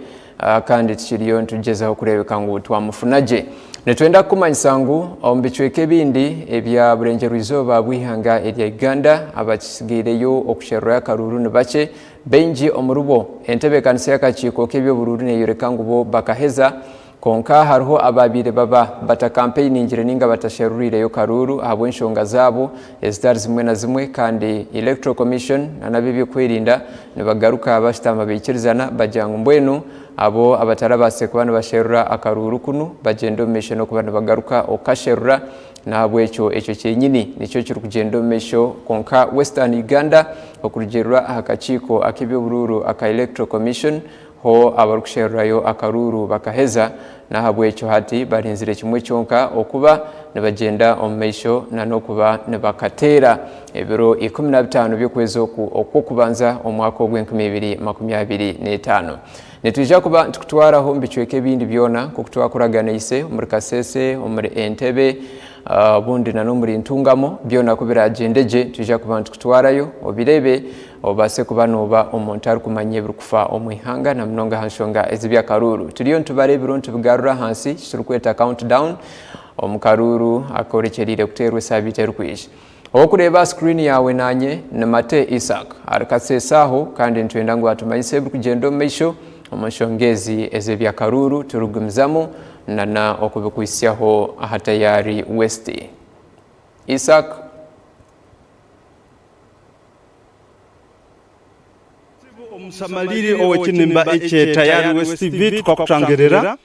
kandi tukiriyo nitugyezaho kureebeka ngu twamufuna gye. Nitwenda kukumanyisa ngu omu bicweka ebindi ebya burengyerwa-izooba bw'eihanga erya Uganda abakitsigaireyo okusherurayo akaruuru ni bakye. Baingi omuribo, entebeekanisa y'akakiiko k'eby'oburuuru neeyoreka ngu bo bakaheza, kwonka hariho abaabaire baba batakampeiningire nainga batasheruriireyo karuuru ahabw'enshonga zaabo ezitari zimwe na zimwe kandi Electoral Commission na n'ab'eby'okwerinda nibagaruka bashutama baikirizana bagira ngu mbwenu abo abatarabaasize kuba nibasherura akaruuru kunu bagyende omu maisho n'okuba nibagaruka okukasherura. N'ahabw'ekyo ekyo kyenyini nikyo kirikugyenda omu maisho kwonka Western Uganda okurugiirira aha kakiiko ak'eby'oburuuru aka Electoral Commission ho abarikusherurayo akaruuru bakaheza n'ahabw'ekyo hati barinzire kimwe kyonka okuba nibagyenda omu maisho na n'okuba nibakateera ebiro 15 by'okwezi oku okw'okubanza omwaka ogw'enkumi ibiri 25. Nitwija kuba nitukutwaraho omu bicweka ebindi byona nk'oku twakuraganiise omuri Kasese, omuri Entebbe, obundi na n'omuri Ntungamo. Byona ku biragyende gye, nitwija kuba nitukutwarayo obireebe obaase kuba nooba omuntu arikumanya ebirikufa omu ihanga na munonga aha nshonga ez'eby'akaruuru. Turiyo nitubara ebiro nitubigarura ahansi, eki turikweta count down, omu karuuru akoorekyereire kuteerwa esaabiiti erikwija. Ow'okureeba aha sikuriini yaawe naanye ni Mate Isaac. Ari Kasese aho kandi nitwenda ngu atumanyise ebirikugyenda omu maisho omu nshonga ezi ez'eby'akaruuru turikugumizamu nana okubikuhitsyaho aha Tayari West. Isaac. Omusamaliri ow'ekinimba ekye Tayari West TV tukakutangirira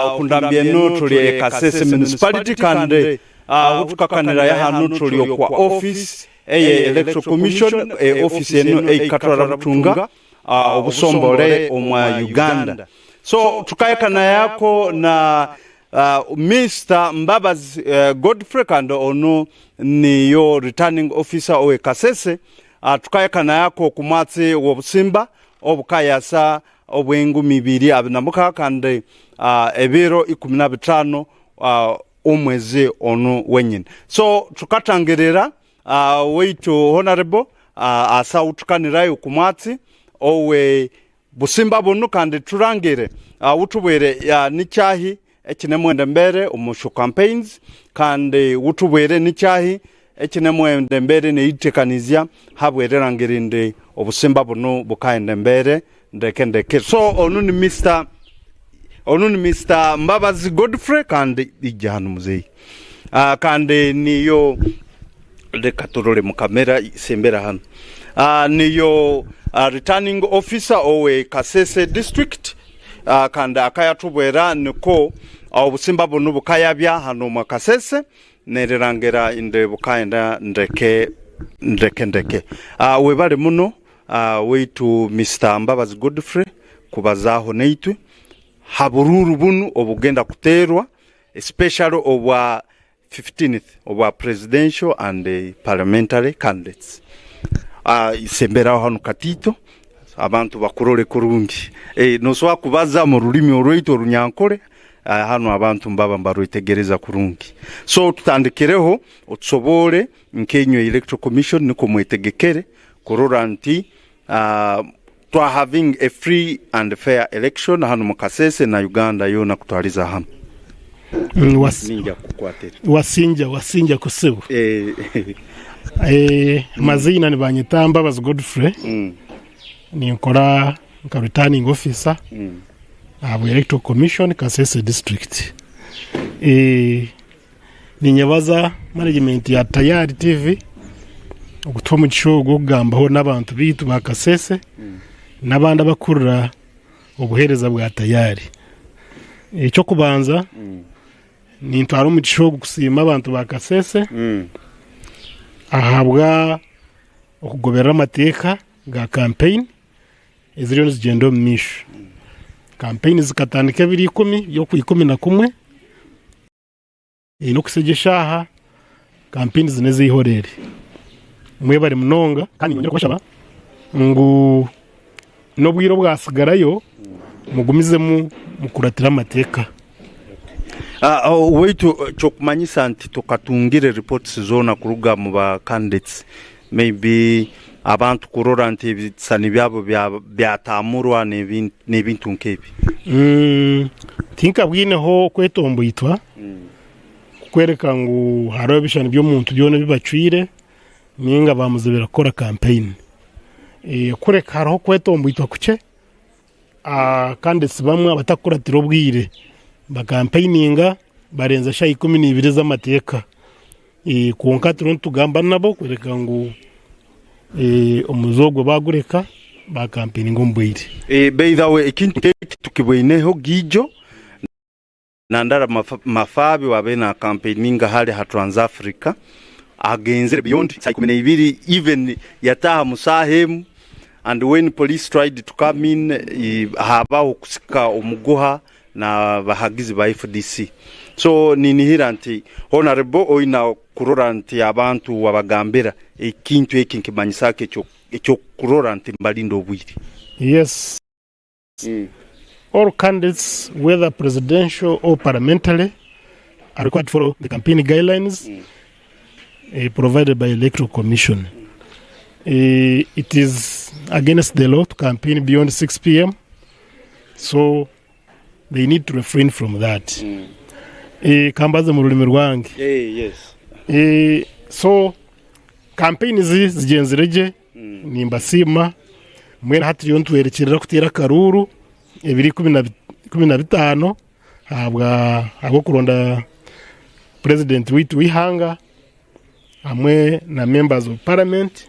Oku ndambi enu tuli e Kasese Municipality kandi ahu tukakanirayo hanu tuli okwa office eye Electoral Commission, e office enu eikatwara butunga obusombole omwa Uganda. So tukayekanayako na Mister Mbabazi Godfrey kandi onu niyo returning officer owe Kasese, tukayekanayako ku mwatsi w'obusimba obukayasa obw'engumi ibiri abiri na mukaaga kandi ebiro 15 omwezi onu wenyini. So tukatangirira waitu Honourable asa utukanirayo ku mwatsi owe busimba bunu kandi turangire utubwire nikyahi ekinemwenda embere omu sho campaigns kandi utubwire nikyahi ekinemwenda embere neitekanizya habwerirangira ndi obusimba bunu bukaenda embere ndeke ndeke. So onu ni Mister onu ni Mister Mbabazi Godfrey kandi ija hanu muzeyi kandi niyo leka turole mu kamera sembera hanu niyo returning officer owe Kasese district kandi akayatubwera niko obusimba bunu bukayabya hanu omwa Kasese nerirangira indi bukaenda ndeke. Ndeke ndeke. Webale muno waitu Mister Mbabazi Godfrey kubazaaho naitwe ha buruuru bunu obugenda kuteerwa especially obwa 15th obwa presidential and parliamentary candidates. Semberaho hanu katiito abantu bakurole kurungi. Nosobora kubaza omu rulimi orwaitu orunyankore hanu abantu nibaba nibarwetegereza kurungi. So tutandikireho otusoboore nkainywe Electoral Commission nikwo mwetegekere kurora nti twa having a free and fair election hanu mu Kasese na Uganda yoona kutwariza hamu. Ninja kukukwatira. Wasinja wasinja kusibu. Eh, amaziina nibanyeta Mbabazi Godfrey. Ninkora nka returning officer ahabwa Electoral Commission Kasese district. Eh, Ninyebaza management ya Tayari TV okutuha omugisha ogu gw'okugambaho n'abantu baitu ba Kasese n'abandi abakuhurira obuheereza bwa Tayari. Eky'okubanza nintwara omugisha ogu kusiima abantu ba Kasese ahabwa okugoberera amateeka ga kampeyini eziriyo nizigyenda omu maisho. Kampeyini zikatandika ebiro ikumi by'okwikumi na kumwe. Eine okusiga eshaaha kampeyini zinu ez'eihoreere. Mwebare munonga kandi niinyongyera kubashaba ngu n'obwire obwasigarayo mugumizemu mukuratire amateeka. Waitu kyokumanyisa nti tokatungire reports zoona kuruga mu ba candidates maybe abantu kurora nti ebisani byabo byatamurwa n'ebintu nk'ebi. Tinkabwineho okwetomboitwa kukworeka ngu hariho ebishushani by'omuntu byona ebi bacwire ninga bamuzibira kukora kampeyini. Kureka hariho okwetomboitwa kukye kandi si bamwe abatakukuratira obwire bakampeininga barenza shaaha 12 ez'amateeka. Kwonka turiyo nitugamba nabo kworeka ngu omuze ogwo baagureka bakampeininga omu bwire. By the way ekintu eki tukibweineho giijo nandara Mafaabi wabaire na campaigninga hare ha Trans Africa agenzire beyond saa 12 even yataaha mu saaha emu and when police tried to come in habaho kusika omuguha na bahagizi ba FDC so ninihira nti Honourable oina kurora nti abantu wabagambira ekintu eki nkimanyisa ki ekyokurora nti nibarinda obwire. Yes all candidates whether presidential or parliamentary are required to follow the campaign guidelines provided by electoral commission. It is against the law to campaign beyond 6 pm so they need to refrain from that. Kambaze mu rurimi rwange. So campaigns zigyenzire gye nimbasiima mbwenu hati turiyo nitwerekyerera kuteera akaruuru ebiro 15 ahabw'okuronda purezidenti waitu w'eihanga hamwe na members of parliament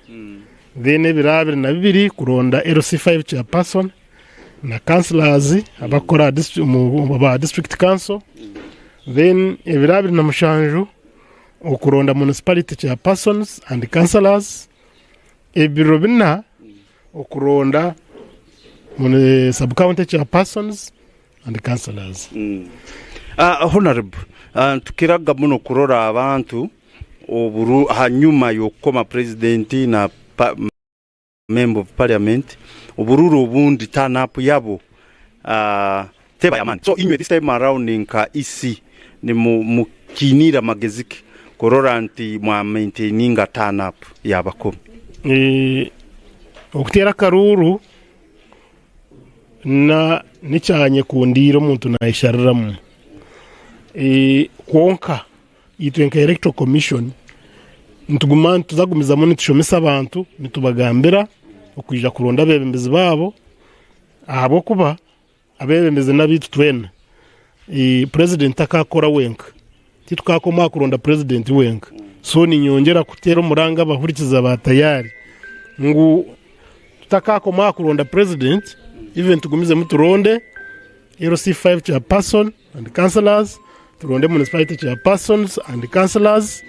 then ebiro 22 kuronda LC5 chairperson na councillors abakukora aha district council then ebiro 27 okuronda municipality chairpersons and councillors ebiro bina okuronda sub county chairpersons and councillors. Honourable, nitukiraga muno kurora abantu oburu hanyuma y'okukoma president na member of parliament obururu obundi turn up yabo teba y'amaani. So inywe this time around nka EC nimukiiniire amagezi ki kurora nti mwa maintaininga turn up y'abakomi? Okuteera akaruuru na n'ekyanyekundiire omuntu naayeshariramu. Kwonka itwe nka Electoral Commission nituguma nituza kugumizamu nitushomesa abantu nitubagambira okwija kuronda abeebembezi baabo ahabw'okuba abeebembezi n'abaitu twena. Purezidenti takaakora wenka, titukaakoma aha kuronda purezidenti wenka. So niinyongyera kuteera omuranga abahurikiza ba Tayari ngu tutakaakoma aha kuronda purezidenti, even tugumizemu turonde LC5 chairperson and councillors, turonde municipality chairpersons and councillors.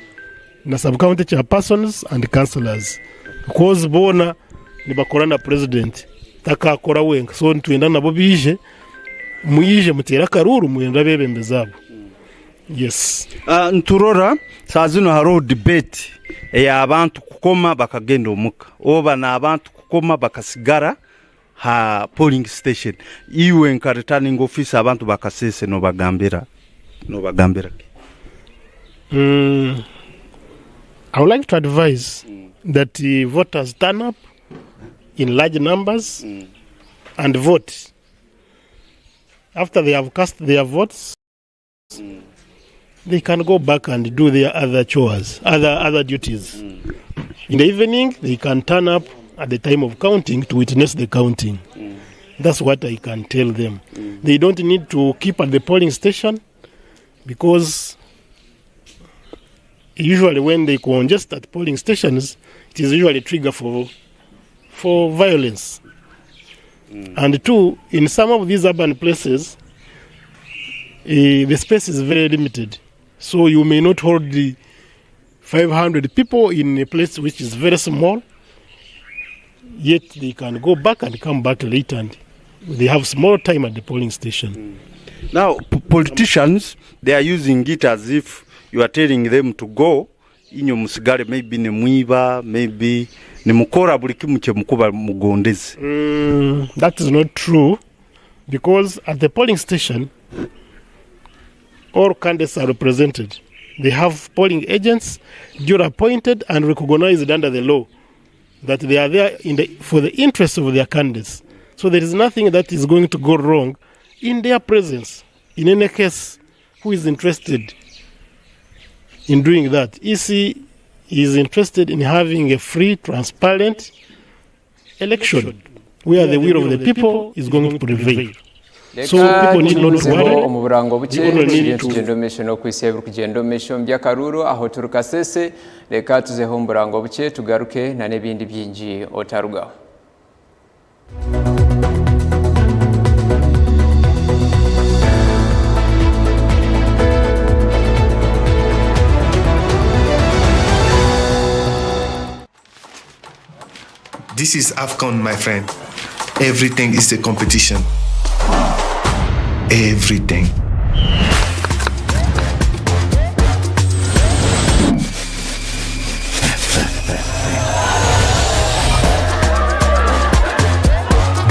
na sub county chairpersons and councillors because boona nibakora na president takakora wenka so nitwenda nabo baije mwije muteere akaruuru mwende abebembezi abo. Yes. Niturora saaha zinu haroho debate ey'abantu kukoma bakagenda omuka oba n'abantu kukoma bakasigara ha polling station. Iwe nka returning officer abantu ba Kasese nobagambira nobagambira ki? I would like to advise that voters turn up in large numbers and vote. After they have cast their votes, they can go back and do their other chores, other, other duties. In the evening, they can turn up at the time of counting to witness the counting. That's what I can tell them. They don't need to keep at the polling station because usually when they congest at polling stations, it is usually a trigger for, for violence. And two, in some of these urban places, the space is very limited. So you may not hold the 500 people in a place which is very small, yet they can go back and come back later and they have small time at the polling station. Now, politicians, they are using it as if you are telling them to go, inywe musigale maybe nimwiba, maybe nimukora buli kimu kyemukuba mugondeze. That is not true because at the polling station, all candidates are represented. They have polling agents duly appointed and recognized under the law that they are there in the, for the interest of their candidates. So there is nothing that is going to go wrong in their presence. In any case, who is interested in doing that? EC is interested in having a free, transparent election where the will of the people is going to prevail. So Reka people need not tugumizeho worry. omu burango bukye They only tugende need to tugyende omu maisho n'okwitsya ebirikugyenda omu maisho omu by'akaruuru aho turi Kasese reka tuzeho omu burango bukye tugaruke na n'ebindi bingi otarugaho. This is AFCON, my friend. Everything is a competition. Everything.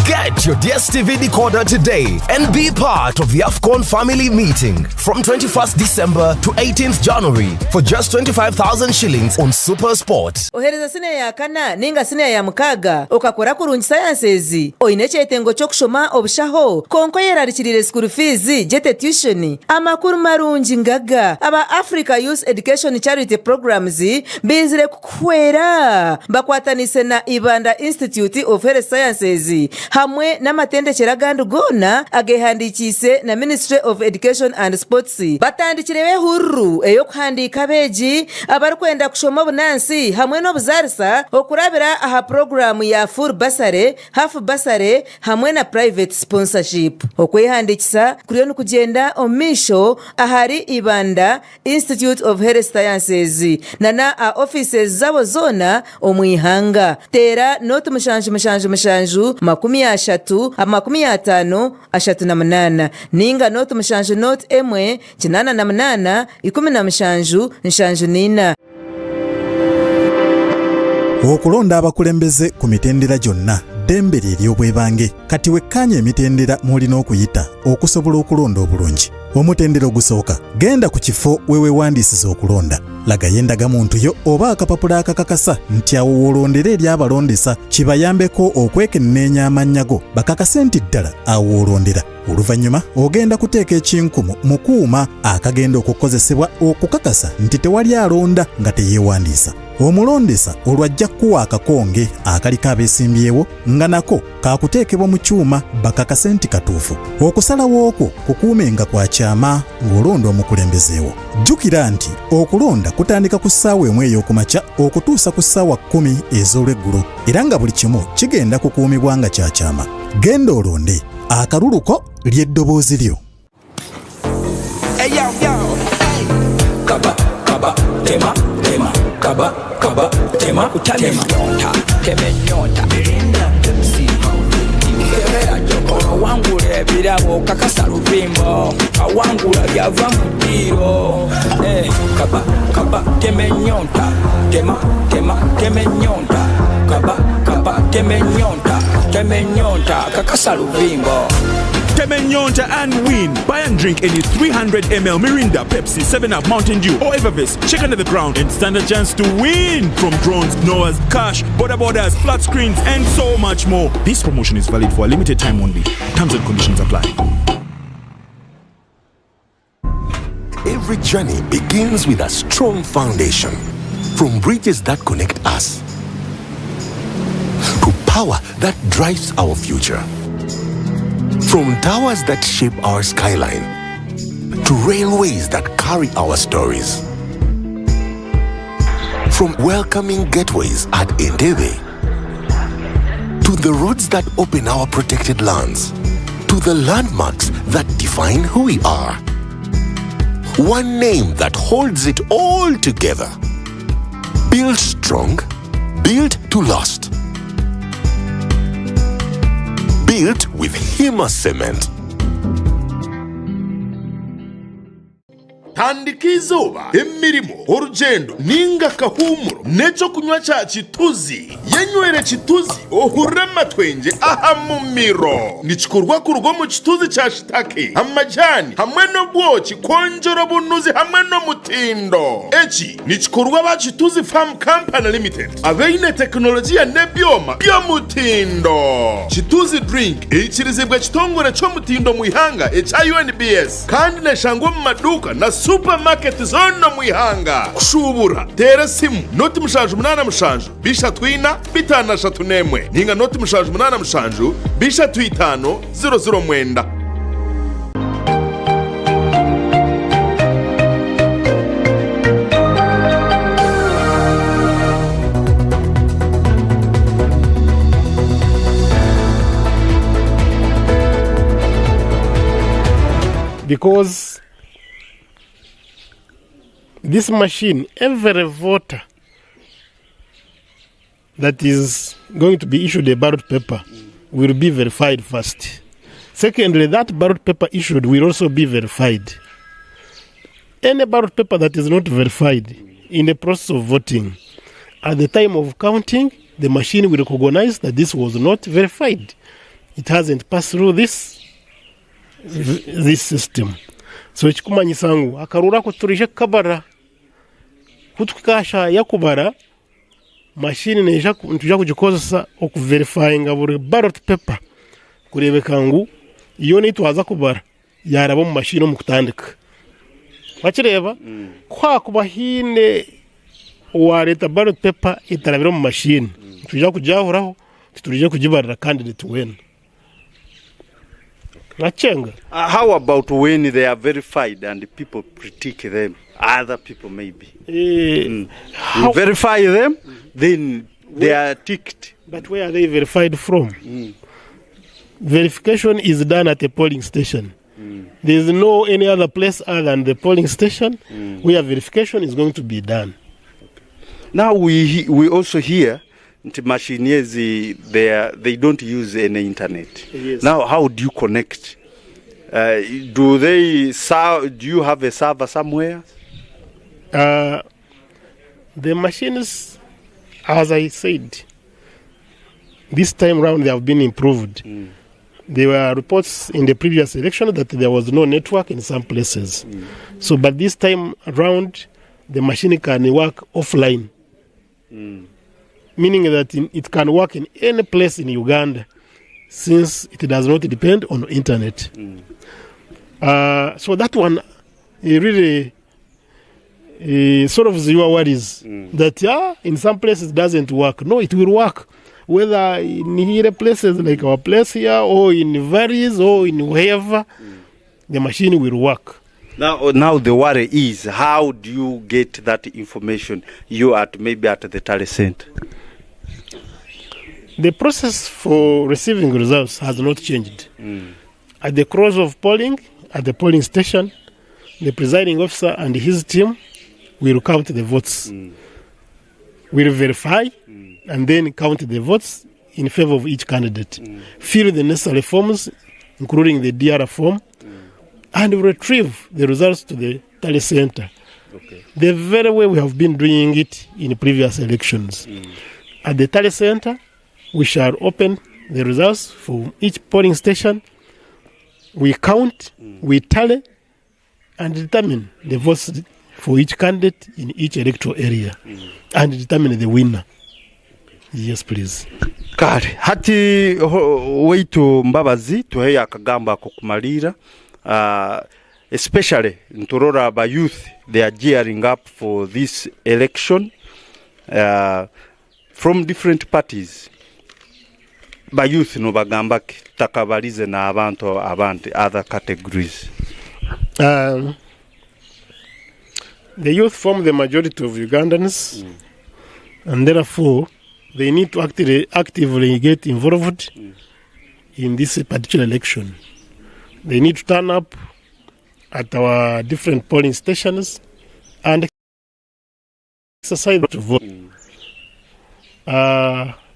Get your DSTV decoder today and be part of the AFCON family meeting from 21st December to 18th January for just 25,000 shillings on Super Sport. Oheereza siniya ya kana nainga siniya ya mukaaga okakora kurungi sayansi ezi? Oine ekyetengo ky'okushoma obushaho kwonka oyerarikiriire school fees, gyete tuition? Amakuru marungi ngaga, aba Africa Youth Education Charity Programs baizire kukuhwera bakwataniise na Ibanda Institute of Health Sciences hamwe n'amatendekyero agandi goona agehandiikiise na Ministry of Education and Sports. Batandikireho ehururu ey'okuhandiika abeegi abarikwenda kushoma obunansi hamwe n'obuzaarisa okurabira aha puroguraamu ya Full Bursary, Half Bursary hamwe na Private Sponsorship. Okwehandiikisa kuriyo nikugyenda omu maisho ahari Ibanda Institute of Health Sciences na na aha offices zaabo zoona omu ihanga. Teera nooti mushanju mushanju mushanju 30 50 38 nainga nooti mushanju nooti emwe 88 17 74. Okulonda abakulembeze ku mitendera gyonna ddembe lye ery'obwebange. Kati wekkaanye emitendera mw'olina okuyita okusobola okulonda obulungi. Omutendera ogusooka, genda ku kifo we weewandiisiza okulonda. Lagayo endagamuntu yo oba akapapula akakakasa nti awo w'olondera eri abalondesa kibayambeko okwekenneenya amannya go bakakase nti ddala awo w'olondera. Oluvannyuma ogenda kuteeka ekinkumu mu kuuma akagenda okukozesebwa okukakasa nti tewali alonda nga teyeewandiisa. Omulondesa olwo ajja kukuwa akakonge akaliko abeesimbyewo nga nako kaakuteekebwa mu kyuma bakakase nti katuufu. Okusalawo kwo kukuumenga kwa kyama ng'olonda omukulembeze wo. Jjukira nti okulonda kutandika ku ssaawa emu ey'okumakya okutuusa ku ssaawa kkumi ez'olweggulo era nga buli kimu kigenda kukuumibwa nga kya kyama. Genda olonde. Akalulu ko ly'eddoboozi lyo. Hey, yo, yo, hey. Kaba, kaba, tema, tema. Kaba, kaba, tema, tema. Tema enyonta. Mirinda, Pepsi, Kebera jokolo wangula ebirabo kakasa luvimbo awangula byava mu ddiiro Eh, kaba kaba tema ennyonta tema tema tema ennyonta kaba kaba tema ennyonta tema ennyonta kakasa luvimbo Temenyonta and win. Buy and drink any 300 ml Mirinda, Pepsi, 7 Up, Mountain Dew, or Evervest. Check under the ground and stand a chance to win from drones, Noah's, cash, border borders, flat screens, and so much more. This promotion is valid for a limited time only. Terms and conditions apply. Every journey begins with a strong foundation. From bridges that connect us to power that drives our future. From towers that shape our skyline to railways that carry our stories. From welcoming gateways at Entebbe to the roads that open our protected lands to the landmarks that define who we are. One name that holds it all together. Built strong, built to last. Built with Hima Cement. Tandika eizooba, emirimo, orugyendo ninga akahuumuro n'ekyokunywa kya Kituzi. Yenywere Kituzi ohurire amatwengye aha mumiro. Nikikorwa kuruga omu kituzi kya shitake, amajaani hamwe n'obwoki kwongyera obunuzi hamwe n'omutindo. Eki nikikorwa aba Kituzi Farm Company Limited abaine tekinologiya n'ebyoma by'omutindo. Kituzi Drink eikirizibwe ekitongore ky'omutindo omu ihanga ekya UNBS. Kandi neshangwa omu maduuka na supamaketi zoona omu ihanga. Kushuubura, teera esimu noti 77 34 531 ninga noti 787 35 00 9. Because this machine, every voter that is going to be issued a ballot paper will be verified first. Secondly, that ballot paper issued will also be verified. Any ballot paper that is not verified in the process of voting, at the time of counting, the machine will recognize that this was not verified. It hasn't passed through this, this system. So ekikumanyisa ngu akaruuru ako tituraije kukabara. Ku tukashaya kubara, mashini neija nitwija kugikozesa okuverifayinga buri ballot paper kureebeka ngu yoona ei twaza kubara yaaraba omu mashini omu kutandika. Wakireeba? Ku haakuba haine owaareeta ballot paper etarabire omu mashini, nitwija kugyahuraho tituraije kugibarira candidate weena. Wakyenga? How about when they are verified and people critique them, other people maybe? You verify them, then they are ticked. But where are they verified from? Verification is done at a polling station. There is no any other place other than the polling station where verification is going to be done. Now we we also hear nti machine ezi they are, they don't use any internet. Yes. Now how do you connect? Do they do you have a server somewhere? The machines, as I said, this time round they have been improved. There were reports in the previous election that there was no network in some places. So, but this time round, the machine can work offline. Meaning that it can work in any place in Uganda, since it does not depend on internet. So that one, it really solves your worries that in some places it doesn't work. No, it will work. Whether in here places like our place here, or in valleys, or in wherever, the machine will work. Now the worry is, how do you get that information? You at maybe at the tally center. The process for receiving results has not changed. At the close of polling, at the polling station, the presiding officer and his team will count the votes. Will verify and then count the votes in favor of each candidate, fill the necessary forms including the DR form and retrieve the results to the tally center the very way we have been doing it in previous elections. At the tally center, we shall open the results for each polling station, we count, we tally and determine the votes for each candidate in each electoral area and determine the winner. Yes, please. Kare hati waitu Mbabazi tuheyo akagambo ako kumariira especially niturora aba youth they are gearing up for this election from different parties ba youth nobagamba ki tutakabarize na abantu abandi other categories? Um, the youth form the majority of Ugandans and therefore they need to actively, actively get involved in this particular election. They need to turn up at our different polling stations and exercise to vote.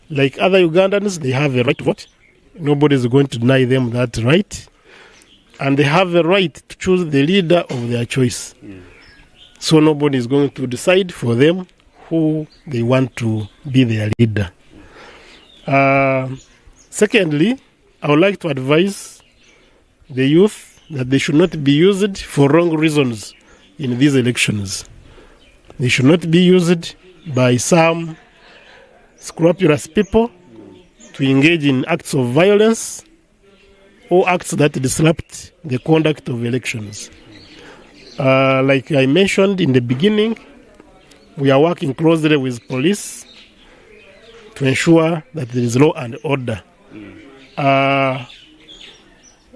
Like other Ugandans, they have a right to vote. Nobody is going to deny them that right. And they have a right to choose the leader of their choice. So nobody is going to decide for them who they want to be their leader. Secondly, I would like to advise the youth that they should not be used for wrong reasons in these elections. They should not be used by some scrupulous people to engage in acts of violence or acts that disrupt the conduct of elections. Like I mentioned in the beginning, we are working closely with police to ensure that there is law and order.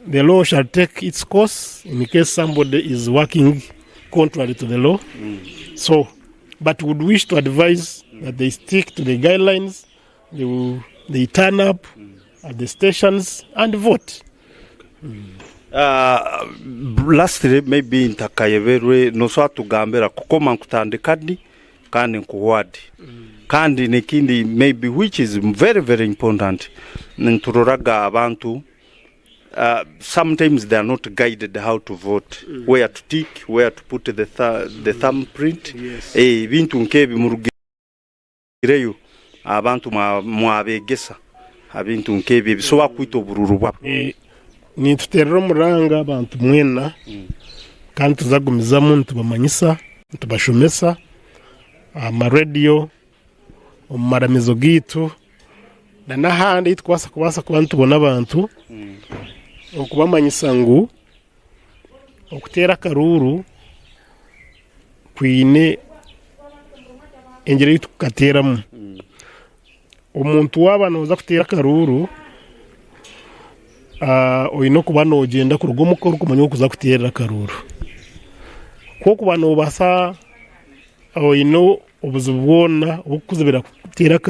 The law shall take its course in case somebody is working contrary to the law. So, but would wish to advise that they stick to the guidelines, they, will, they turn up at the stations and vote. Lastly maybe ntakayeberwe nosobola tugambira kukoma nkutandika di kandi nkuhwa di kandi nekindi maybe which is very very important nituroraga abantu sometimes they are not guided how to vote where to tick where to put the, th the thumb print ebintu nkebi murugireyo abantu mwabegesa habintu nkebi ebisobola kwita obururu bwabo. Nituterera omuranga abantu mwena kandi tuzagumizamu nitubamanyisa nitubashomesa aha marediyo omu maramizo gaitu na n'ahandi ahu tukubaasa kubaasa kuba nitubona abantu okubamanyisa ngu okuteera akaruuru kwine engyeri ei tukukateeramu. Omuntu waaba nooza kuteera akaruuru, oine okuba noogyenda kuruga omuka orikumanya ahu orikuza kuteerera akaruuru. Ku orikuba noobaasa oine obuzibu bwona oburikukuzibira kuteera akaruuru.